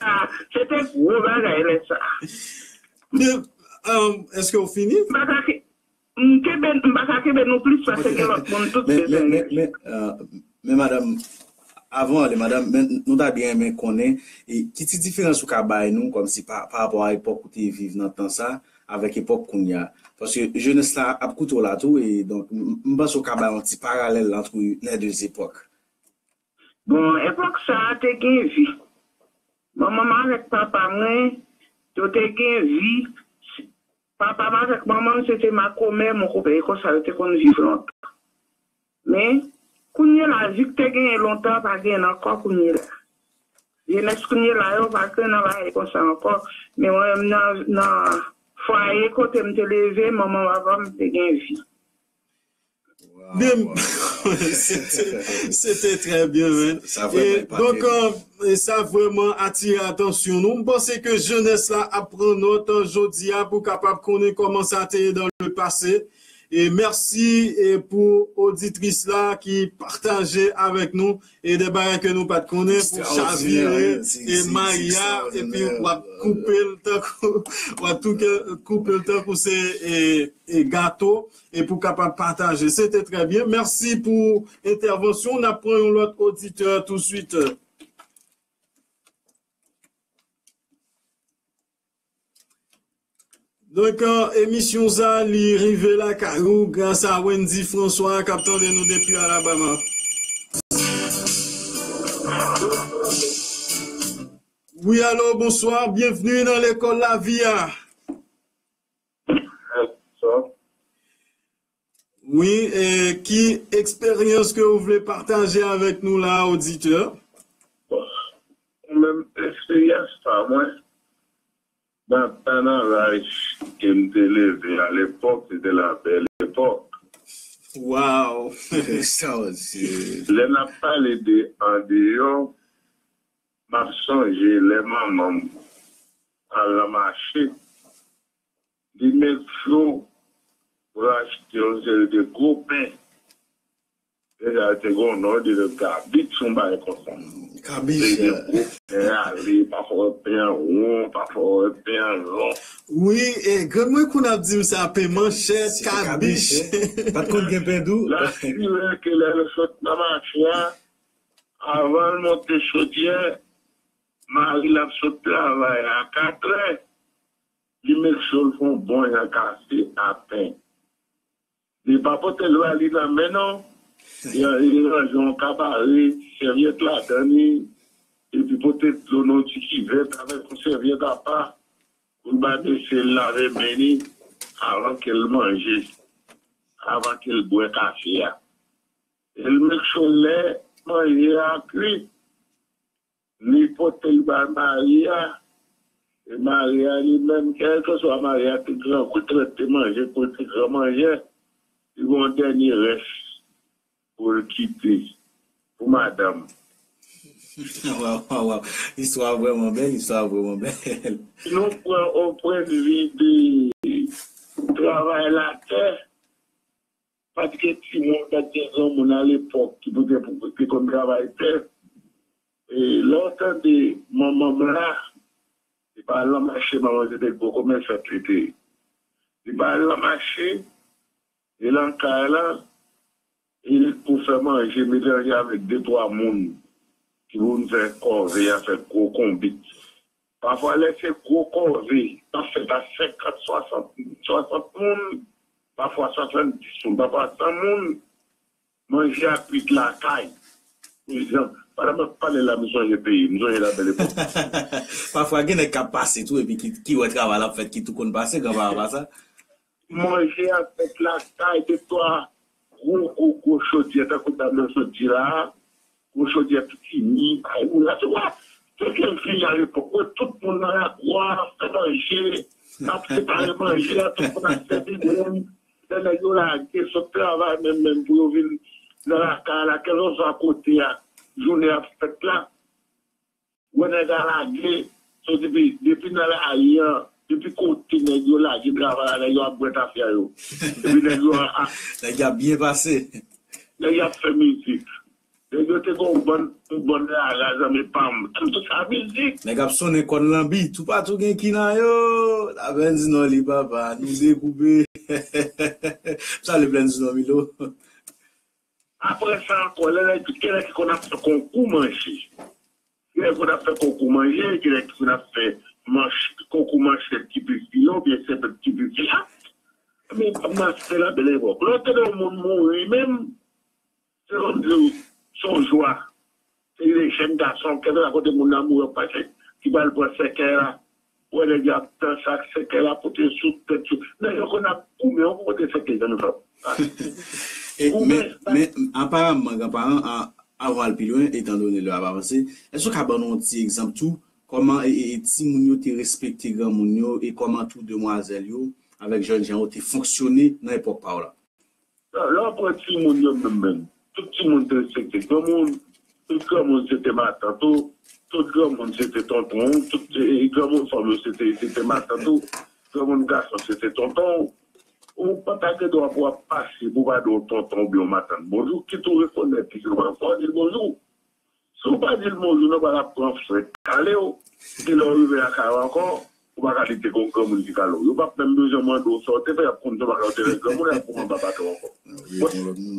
Sa, se te gwo bagay lè sa. Men, um, èske w fini? M pa ka ke-, m kenbe, m pa ka kenbe nou plis paske gen lòt moun tout bezwen rele. Men, men, men, men, men, madanm, avan ale, madanm, men nou ta byen renmen konnen, e, ki ti diferans ou ka bay nou, kòmsi pa, pa rapò a epòk ou te viv nan tan sa, avèk epòk kounye a. Paske jenès la ap koute w la tou, e donk, m, m panse w ka bay yon ti paralèl ant les deux époques. Bon, epòk sa a te gen vi. Manman m avèk papa mwen, yo te gen vi. Papa m avèk manman m, se te makomè, monkonpè, e konsa yo te konn viv lontan. Men, kounye la, vi k te genyen lontan, pa genyen ankò kounye la. Jenès kounye la yo pa gen nan bagay konsa ankò. Men mwen menm nan, nan fwaye kote m te leve, manman papa m te gen vi. Byen, se te, se te trè byen, men. Sa vrèman epate nou. E donk, e, e sa vrèman atire atansyon nou. M panse ke jenès la ap pran nòt, e, jodi a pou kapab konnen kòman sa te ye dans le passé. E mèsi, e, pou oditris la ki pataje avèk nou, e de bagay ke nou pa t konnen pou chavire, e mayi a, epi w ap koupe l tankou, w ap touke, koupe l tankou se, e, e gato, e pou kapab pataje. Se te trè byen. Mèsi pou entèvansyon. N ap pran yon lòt oditè touswit. Donk, e, emisyon sa, li rive lakay ou gras a Wendy François k ap tande nou depi Alabama. Wi, alo, bonswa, byenvni nan lekòl lavi a. Bonswa. Wi, e ki eksperyans ke ou vle pataje avèk nou la, oditè? Bon, mwen menm, eksperyans pa mwen, mwen pa nan laj ke m te leve a lepòk, se te la bèl epòk. Wow! Sa w di. Lè n ap pale de andeyò, m ap sonje lè manman m al nan mache, li make sure pou l achte yon seri de gwo pen. Deja, te gen yon non, yo te rele kabich, yon bagay konsa. Kabich. Te gen gwo pen ale, pafwa w wè pen an won, pafwa w wè pen an lon. Wi, e grann mwen konn ap di m sa, pen manchèt, kabich. Pa t konn gen pen dou. L asire ke lè l sot nan mache a, avan l monte chodyè, mari l ap sot travay a katrè, li make sure l fè yon bon jan kafe a pen. Li pa pote l ba li nan men non. Li ranje yon kabare, ti sèvyèt ladan li, epi pote dlo nan yon ti kivèt avèk yon sèvyèt apa pou l ba mesye l lave men li avan ke l manje, avan ke l bwè kafe a. E l make sure lè manje a kwi, li pote l bay mari a, e mari a li menm, kèlkeswa mari a te grangou, te manje kou, te gran manje, li gen yon dènye rès pou l kite pou madanm. Waw, waw, waw. Istwa vrèman bèl, istwa vrèman bèl. Si nou pran yon pwennvi de travay latè, pa t gen timoun, pa t gen granmoun alepòk ki pote pou te konn travay tè. E lè w tande manman m la, li pa al nan mache, manman se te gwo komèsant li te ye. Li pa al nan mache, li nan kay la, e li pou fè manje melanje avèk de twa moun ki pou vin fè kòve a, fè gwo konbit. Pafwa lè se gwo kòve, n ap fè pa senkant, swasant, swasant moun, pafwa swasanndis moun, pafwa san moun, manje a kwit lakay. Egzanp, pandan m ap pale la, m sonje peyi m, m sonje labèl epòk. Pafwa gen nèg k ap pase tou epi ki, ki wè travay la ap fèt, ki tou konn pase, granpapa pa sa. Manje a fèt lakay, de twa gwo, gwo, gwo chodyè, tankou dam nan sot di la a, gwo chodyè pitimi, bay moun la, se wè, tout lè vini alepòk, wè tout moun nan lagwa, ap fè manje, ap separe manje a, tout moun ap sèvi moun, lè nèg yo lage, sot travay menm, menm pou yo vin nan lakay la, kèlkeswa kote a, jounen ap fèt la, wè nèg a lage, so depi, depi nan lari an, depi kote nèg yo lage travay la, nèg yo ap bwè tafya yo. Epi nèg yo a, a, Nèg yo ap byen pase. Nèg yo ap fè mizik. Nèg yo te gen yon bann, yon bann rara zanmi pa m. Tout sa mizik. Nèg ap sonnen kòn lanbi. Toupatou gen kina yo. Laplèn di non li papa. Nou dekoupe. Salye Plèn di non Milo. Apre sa ankò, lè nèg, gen nèg ki konn ap fè konkou manje. Gen nèg konn ap fè konkou manje, gen nèg ki konn ap fè manch, konkou manchèt ki pi fi a, oubyen sèpèt ki pi fi a. Men, m ap mache la bèl epòk. Lè w tande yon moun mouri menm, se kòmsi se yon jwa. Se de jèn gason, kèlkeswa kote moun nan mouri, w ap pase, ki pral pran sèkèy la. Ou wè nèg yo ap danse ak sèkèy la, pote sou tèt yo. Nèg yo konn ap goumen, yon kote sèkèy nan men. E, men, men, aparamman, granparan, a, avan w al pi lwen, etandone lè a ap avanse, èske w ka ban nou yon ti egzanp tou, kòman e, e, e, timoun yo te respekte granmoun yo, e kòman tou demwazèl yo avèk jèn jan yo te fonksyone nan epòk pa w la? Lè w pran timoun yo menm menm, tout timoun te respekte granmoun, tout granmoun se te matant ou, tout granmoun se te tonton ou, tout e, granmoun fanm yo se te, se te matant ou, granmoun gason se te tonton ou. Ou pa ta gen dwa pou w ap pase pou w pa di yon tonton oubyen yon matant bonjou, kit ou rekonèt li, si w pa fò di l bonjou. Si w pa di l bonjou, nan pa l ap pran frèt kale w. Epi lè w rive lakay ou ankò, ou pa ka di te gon granmoun ki kale w. Yo p ap menm bezwen mande w sa w te fè, y ap konn se bagay ou te fè granmoun, y ap pran anba baton ankò.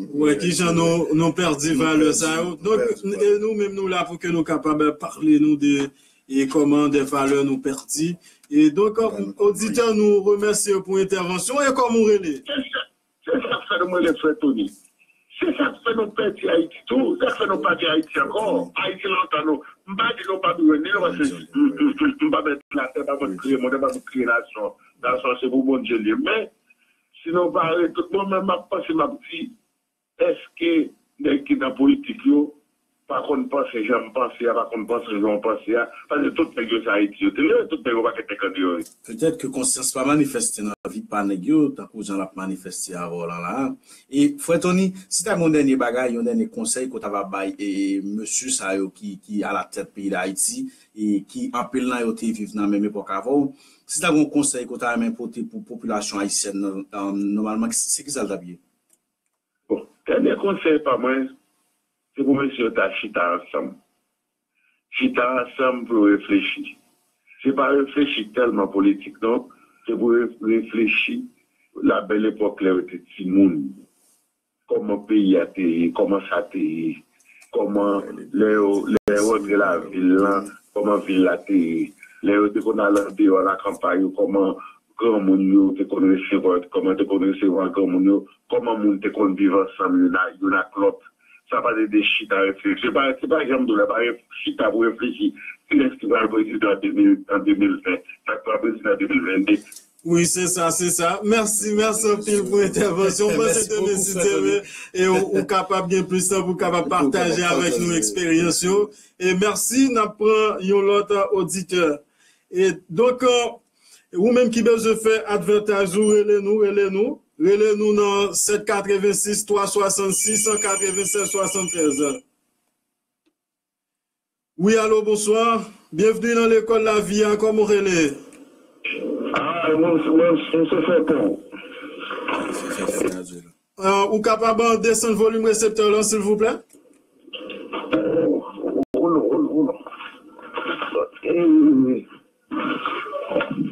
Ou wè kijan nou, nou pèdi valè sa yo. Donk, e nou menm nou la pou ke nou kapab pale nou de e kòman de valè nou pèdi. E donk, oditè, nou remèsye w pou entèvansyon e kòman w rele? Se sa k fè nou rele frè Tony. Se sa k fè nou pèdi Ayiti tou. Se sa k fè nou pa gen Ayiti ankò. Ayiti lontan nou. M pa di nou pa bezwen ni nou, paske m, m, m, m pa mèt latè, m pa mèt kreye mond, m pa mèt kreye nasyon. Nasyon se pou Bondye l ye. Men, si nou pare tout, mwen menm m ap panse, m ap di, èske nèg ki nan politik yo, pa konn panse jan m panse a, pa konn panse jan w panse a. Paske tout nèg yo se Ayiti yo te ye, tout nèg yo pakèt nèg andeyò yo. Petèt ke konsyans pa manifeste nan vi pa nèg yo, tankou jan l ap manifeste avè w lan la a. E, frè Tony, si ta gen yon dènye bagay, yon dènye konsèy ke w ta va bay, e, mesye sa yo ki, ki alatèt peyi Dayiti, e ki anpil nan yo te viv nan menm epòk avè w, si ta gen yon konsèy ke w ta renmen pote pou popilasyon ayisyèn nan, nòmalman, se kisa l t ap ye? Bon, dènye konsèy pa mwen, se pou mesye yo ta chita ansanm. Chita ansanm pou yo reflechi. Se pa reflechi tèlman politik, non. Se pou yo reflechi la bèl epòk lè yo te timoun. Kòman peyi a te ye, kòman sa te ye, kòman lè yo, lè yo rantre lavil lan, kòman vil la te ye. Lè yo te konn al andeyò lakanpay yo, kòman granmoun yo te konn resevwa, kòman te konn resevwa granmoun yo, kòman moun te konn viv ansanm youn a, youn ak lòt. Sa pa de, de chita reflechi. Se pa, se pa jan m di w la, pa ref-, chita pou reflechi. Kilès ki pral prezidan an de mil, an de mil ven? Sa k pral prezidan an de mil venn de? Wi, se sa, se sa. Mèsi, mèsi anpil pou entèvansyon w. Mwen panse demen, si Dye vle, e ou, ou kapab gen plis tan pou w kapab pataje avèk nou eksperyans yo. E mèsi, n ap pran yon lòt oditè. E donk, ou menm ki bezwen fè advertise ou, rele nou, rele nou. Rele nou nan sèt katrevensis twa swasannsis katrevennsèz swasanntrèz. Wi, alo, bonswa. Byenvni nan lekòl lavi a, kòman w rele? Ah, mwen, mwen, mwen se Fèton. Ah, ou kapab, ah, desann volim reseptè w lan, silvouplè? Oh, oh, oh, oh. Eh,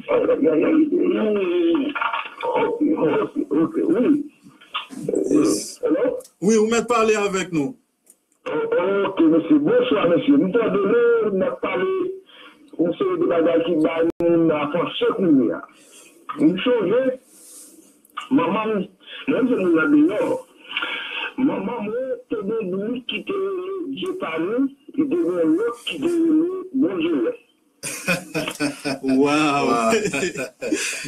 ay, ay, ay, ay. Ok, ok, ok, wi. Eh, hello? Wi, ou mèt pale avèk nou. Ok, mesye. Bonswa, mesye. M tande nou, n ap pale yon seri de bagay ki bay moun nan panse kounye a. M sonje, manman m, menm se moun andeyò, manman mwen te gen bourik ki te rele Dye pa nou, li te gen lòt ki te rele Bondye wè. Waw!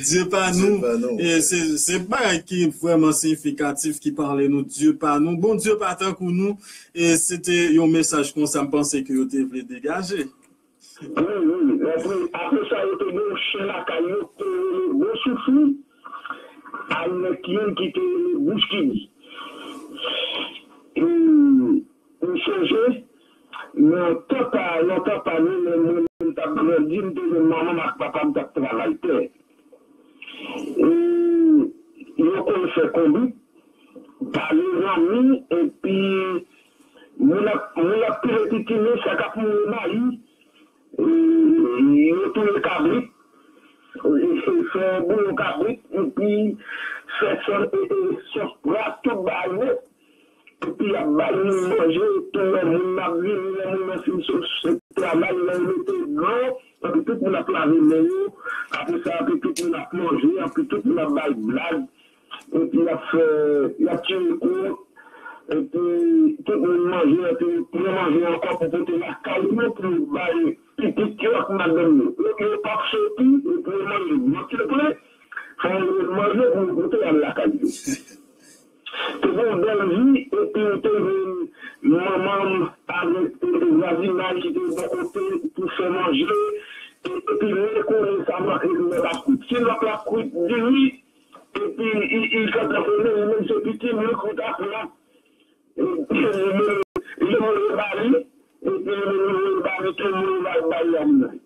Dye pa nou. Dye pa nou. E se, se bagay ki vrèman siyifikatif, ki pale nou, Dye pa nou. Bondye pa tankou nou. E se te yon mesaj konsa, m panse ke yo te vle degaje. Wi, wi. Epi, apre sa, yo te gen yon chen lakay yo ki te rele Bon Soufri, ak nèg youn ki te rele Bouch Kibi. E, M sonje, nan tan pa, nan tan pa nou, lè mwen menm t ap grandi, m te jwenn manman m ak papa m t ap travay tè. E yo konn fè konbit, pale zanmi, epi moun ap, moun ap pile pitimi, sa k ap mouri mayi, e yo touye kabrit, e fè, fè bouyon kabrit, epi fè sòs, e, e, sòs pra, tout bagay nèt. Epi y ap bay moun manje, tou lè moun nan ap vini, lè moun nan fin sot travay, lè yo mete dlo, epi tout moun ap lave men yo, apre sa, epi tout moun ap manje, epi tout moun ap bay blag, epi y ap fè, y ap tire kout, epi tout moun manje, epi pran manje ankò pou pote lakay yo, pou bay pitit yo ak madanm yo. Yo, yo p ap soti, epi yo manje vant yo plen, fò yo manje pou yo pote al lakay yo. Te gen yon bèl vi, epi m te jwenn manman m avèk vwazinay ki te bò kote pou fè manje, e, epi mwen konnen sa manke m nan ap kwit. Si lòt la kwit diri, epi li, li gentan konnen, li menm se piti, li kwit ak la, epi li menm, li manje ba li, epi li menm li voye ba li, tout moun va bay la li menm.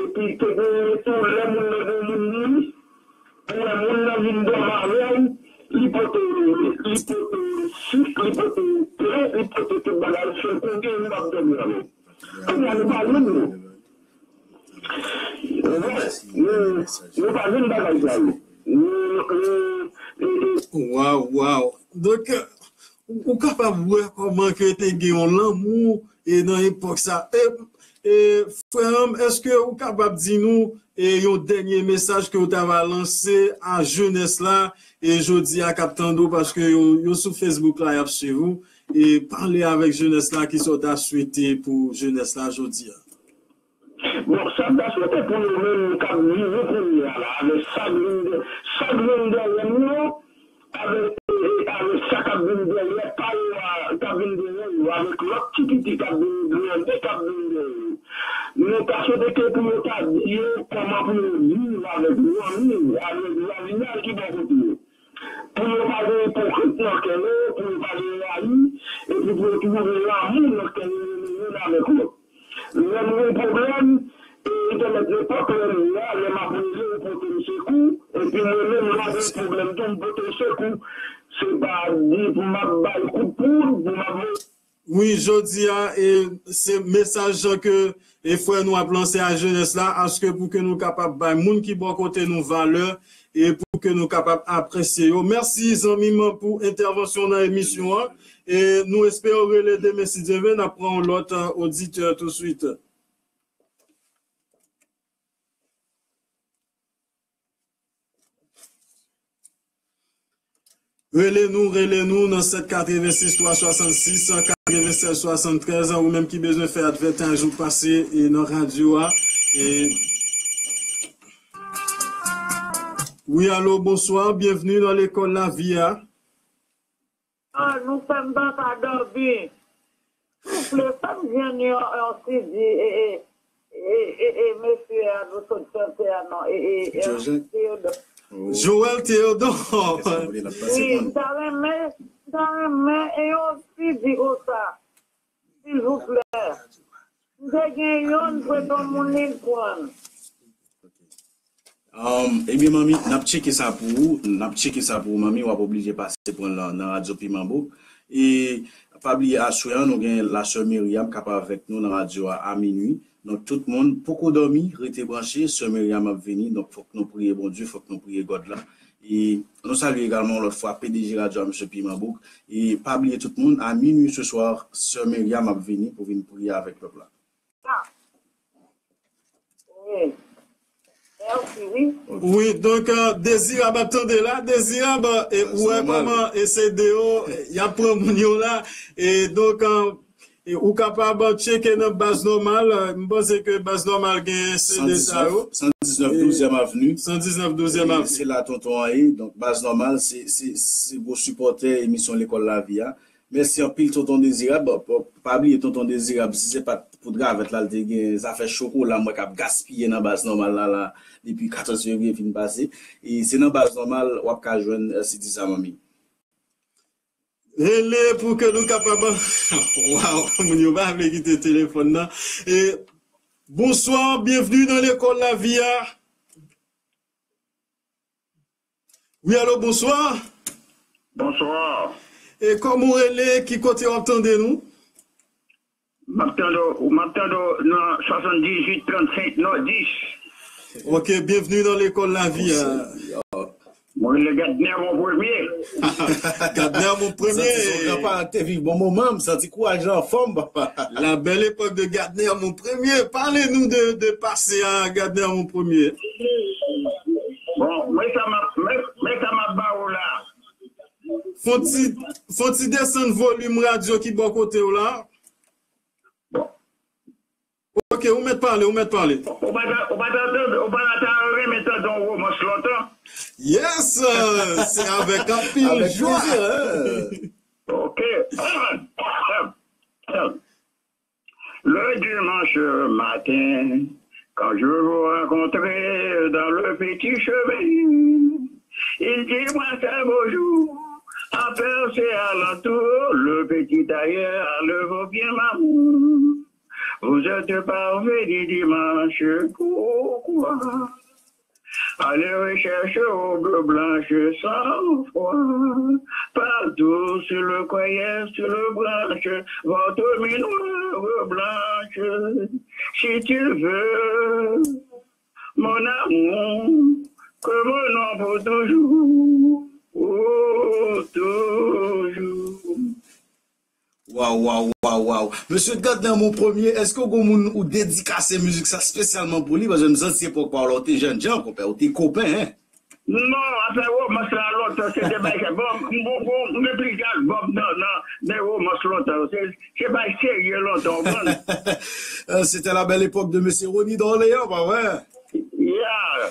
Epi te gen tou lè moun nan gen moun mouri, ou wè moun nan vin dòmi avè w, li pote, li pote sik, li pote pen, li pote tout bagay, sèl pou gen moun ap dòmi avè w. Kounye a nou pa jwenn nou. Ou wè, nou, nou pa jwenn bagay sa yo. Nou, nou, nou, nou, Waw, waw. Donk, Ou, ou kapab wè kòman ke te gen yon lanmou, e, nan epòk sa. E, e, frè m, èske ou kapab di nou, e, yon dènye mesaj ke ou ta va lanse a jenès la, e, jodi a k ap tande w, paske yo, yo sou Facebook la, y ap swiv ou, e pale avèk jenès la, kisa w ta swete pou jenès la jodi a? Bon, sa m ta swete pou yo menm k ap viv kounye a la, avèk sa k vin dè-, sa k vin dèyè m yo, avèk, e, e, avèk sa k ap vin dèyè pa yo a, k ap vin dèyè yo, avèk lòt ti pitit k ap vin grandi, k ap vin dèyè yo. Nou ta swete ke pou yo ta di yo kòman pou yo viv avèk zanmi, avèk vwazinaj ki bò kote yo. Pou yo pa gen ipokrit nan kè yo, pou yo pa gen rayi, epi pou yo toujou gen lanmou nan kè yo youn avèk lòt. Lè m gen pwoblèm, e, entènèt nenpòt lè m ye a, lè m ap rele, ou pote m sekou, epi mwen menm, lè m gen pwoblèm tou, m pote w sekou. Se pa di pou m ap bay kout poud, pou m ap voye Wi, jodi a, e, se mesaj ke, e, frè nou ap lanse a jenès la, aske pou ke nou kapab bay moun ki bò kote nou valè, e pou ke nou kapab apresye yo. Mèsi, zanmi m, pou entèvansyon nan emisyon an. E nou espere w rele demen, si Dye vle, n ap pran yon lòt, e, oditè touswit. Rele nou, rele nou nan sèt katrevensis twa swasannsis katrevensèz swasanntrèz, ou menm ki bezwen fè advètayz ou pase, e, nan radyo a. E, wi, alo, bonswa, byenvni nan lekòl lavi a. Ah, nou fè m pa ka dòmi. Souple, fè m jwenn yon, yon C D, e, e, e, e, e, mesye a nou sot chante a non, e, e, Joel Théodore. Joel Théodore. Wi, m ta renmen, m ta renmen e yon C D konsa, silvouplè. M te gen youn, m prete yon moun li pran. Um, ebyen, manmi, n ap tcheke sa pou ou. N ap tcheke sa pou ou, manmi. W ap oblije pase pran l nan, nan radyo Piman Bouk. E pa bliye, aswè an, nou gen la sè Miriam k ap avèk nou nan radyo a, a minui. Donk, tout moun, poko dòmi, rete branche. Sè Miriam ap vini. Donk, fòk nou priye Bondye, fòk nou priye God la. E nou salye egalman yon lòt fwa P D G radyo a, mesye Piman Bouk. E pa bliye, tout moun, a minui se swa, sè Miriam ap vini pou vin priye avèk pèp la. Ah. Wi. Mèsi, wi. Wi, donk, e, Dezirab ap tande la. Dezirab, e, ou wè kòman, e, se de yo, e, y ap pran moun yo la. E, donk, e, e, ou kapab tcheke nan Baz Nòmal. E, m panse ke Baz Nòmal gen C D sa yo. San diznèf, douzèm avni. San diznèf, douzèm avni. Se la tonton an ye. Donk, Baz Nòmal, se, se, se gwo sipòtè emisyon Lekòl Lavi a. Mèsi anpil, tonton Dezirab. Bon, pa bliye, tonton Dezirab, si se pa t pou dravèt la, l te gen zafè chokola, m wè k ap gaspiye nan Baz Nòmal la, la, depi katòz fevriye fin pase. E se nan Baz Nòmal w ap ka jwenn, e, C D sa, manmi. Rele pou ke nou kapab. Waw, moun yo pa vle kite telefòn nan. E, bonswa, byenvni nan Lekòl Lavi a. Wi, alo, bonswa. Bonswa. E kòman w rele, ki kote w ap tande nou? M ap tande w, m ap tande w nan swasanndizuit trannsenk Nòdis. Ok, byenvni nan Lekòl Lavi a. Mwen rele Gadner Mon Premye. Gadner Mon Premye. Santi son gran paran te viv bon moman, m santi kouraj la anfòm, papa. La belle époque de Gadner Mon Premye. Pale nou de, de pase a, Gadner Mon Premye. Bon, men sa m ap, men, men sa m ap ba ou la. Fon ti, fon ti desann volim radyo ki bò kote w la. Bon. Ok, ou mèt pale, ou mèt pale. Ou pa ta, ou pa ta tande, ou pa ta renmen tande yon womans lontan? Yes, euh, se avèk anpil jwa. Avèk plezi, hein. Ok. Le dimanche matin, quand je vous rencontrais dans le petit chemin, il dit moi c'est beau jour, aperçu alentour, le petit tailleur a levé bien ma main. Vous êtes parvenu dimanche, pourquoi aller rechercher aube blanche sans froid? Partout sur le coyer, sur le branche, votre minoire blanche. Si tu veux, mon amour, que mon nom pour toujours, pour toujours. Waw, waw, waw, waw. Mesye Gadner Mon Premye, èske w gon moun ou dedikase mizik sa espesyalman pou li? Paske m santi epòk pa w la, w te jènjan, konpè, w te kopen, en. Non, afè womans la lontan, se te bay sa. Bon, m, bon, bon, m gen plizyè albòm nan, nan, nan womans lontan. Se, se bay serye lontan, w konprann? Euh, c'était la belle époque de Monsieur Rony Dorléans, pa vre? Yeah.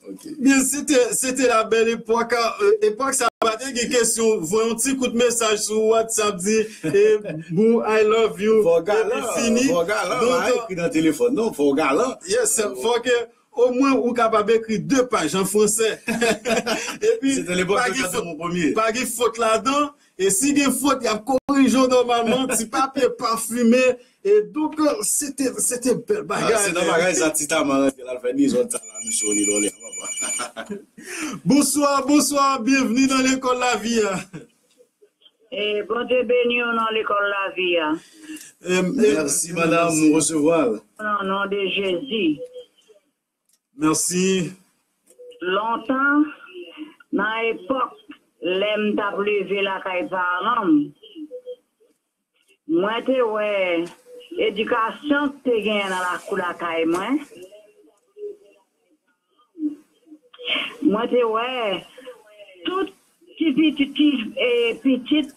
Ok, Ebyen, se te, se te la belle époque. Euh, epòk sa, pa te gen kesyon, voye yon ti kout mesaj sou WhatsApp, di, eh, boo, I love you, epi fini. Fò w galan, pa ekri nan telefòn, non, fò w galan. Yes, fò ke omwen ou kapab ekri de paj an fransè. Epi, pa gen fot, pa gen fot ladan. E si gen fot, y ap korije w nòmalman. Ti papye pafime. E donk, se te, se te bèl bagay. Se nan bagay sa, ti Tama rantre la, l fè dezòd sa la, mesye, on est dans l'air, papa. Bonsoir, bonsoir, bienvenue dans l'école la vie. E Bondye beni w nan lekòl lavi a. Mèsi, madanm, nou resevwa l. Nan non de Jezi. Mèsi. Lontan, nan epòk lè m t ap leve lakay paran m, mwen te wè edikasyon k te genyen nan lakou lakay mwen. Mwen te wè tout ti pitit, ti, e, pitit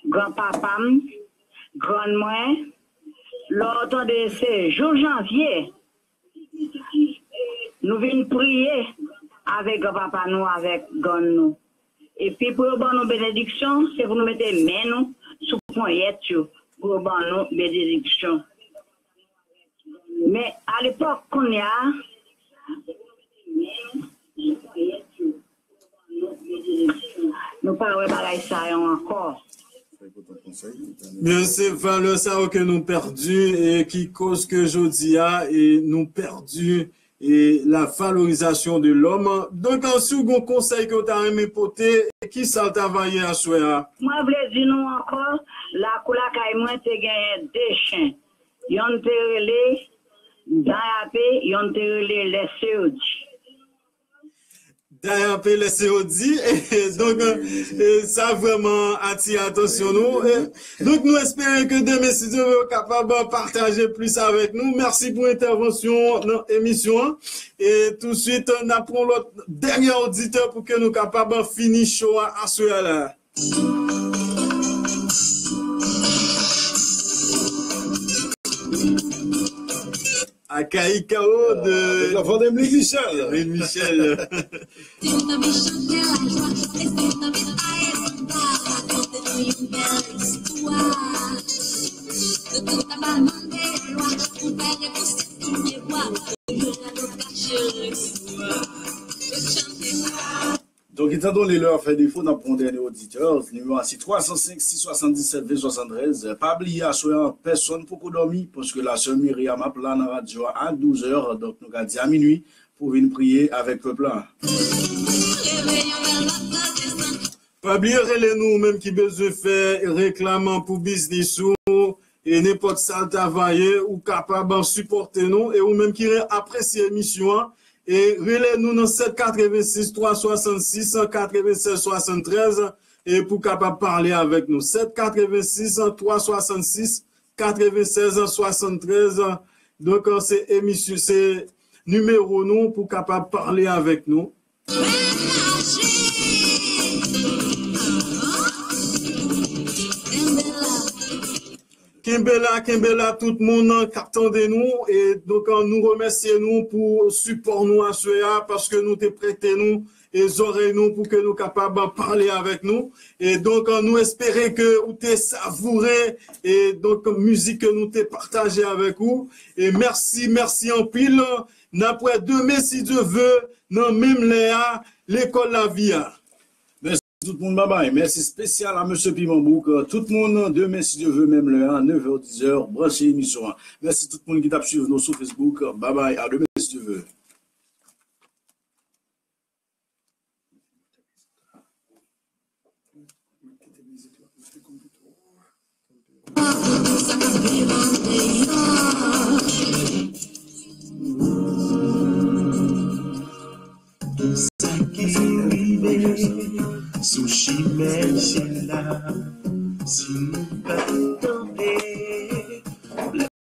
granpapa m, grann mwen, lè w tande se jou janvye, nou vin priye avèk granpapa nou, avèk grann nou. Epi pou yo ban nou benediksyon, se pou nou mete men nou sou ponyèt yo, pou yo ban nou benediksyon. Men alepòk kounye a, nou pa wè bagay sa yo ankò. Men se valè sa yo ke nou pèdi e ki koz ke jodi a e nou pèdi e la valorizasyon de lòm. Donk, si w gen yon konsèy ke w ta renmen pote, ki sa l ta va ye aswè a? Mwen vle di nou ankò, lakou lakay mwen te genyen de chen. Yonn te rele Dayape, yonn te rele Lèseyodi. Dayape, Lèseyodi. Donk, e, sa vrèman atire atansyon nou. E, donk, nou espere ke demen, si Dye vle, yo kapab pataje plis avèk nou. Mèsi pou entèvansyon nan emisyon an. E touswit, n ap pran lòt dènye oditè pou ke nou kapab fini show a aswè a la. Akayi Kao de... Avèk la voix de Emeline Michel. Emeline Michel. Donk, etan done lè a fè defo, n ap pran dènye oditè. Nimewo a se twa san senk, sis swasanndisèt, ven swasanntrèz. Pa bliye, aswè an, pèsonn poko dòmi, paske la sè Myriam ap la nan radyo a a douz è, donk nou ka di a minui, pou vin priye avèk pèp la. Pa bliye rele nou, ou menm ki bezwen fè reklam pou biznis ou, e nenpòt sa l ta va ye, ou kapab sipòte nou. E ou menm ki re-, apresye emisyon an, e rele nou nan sèt katrevensis, twa swasannsis, katrevensèz swasanntrèz, e pou kapab pale avèk nou. Sèt katrevensis, twa swasannsis, katrevensèz swasanntrèz. Donk, se emisyon, se nimewo nou pou kapab pale avèk nou. Kenbe la, kenbe la, tout moun k ap tande nou. E donk, nou remèsye nou pou sipò nou aswè a, paske nou te prete nou e zòrèy nou pou ke nou kapab pale avèk nou. E donk, nou espere ke ou te savoure, e donk, mizik ke nou te pataje avèk ou. E mèsi, mèsi anpil. N ap wè demen, si Dye vle, nan menm lè a, lekòl lavi a. Mèsi tout moun, babay. Mèsi espesyal a mesye Piman Bouk. Tout moun, demen, si Dye vle, menm lè a, nevè, dizè, branche emisyon an. Mèsi tout moun ki t ap swiv nou sou Facebook. Babay, a demen, si Dye vle. Sa ki rive sou chimen sila, si nou pa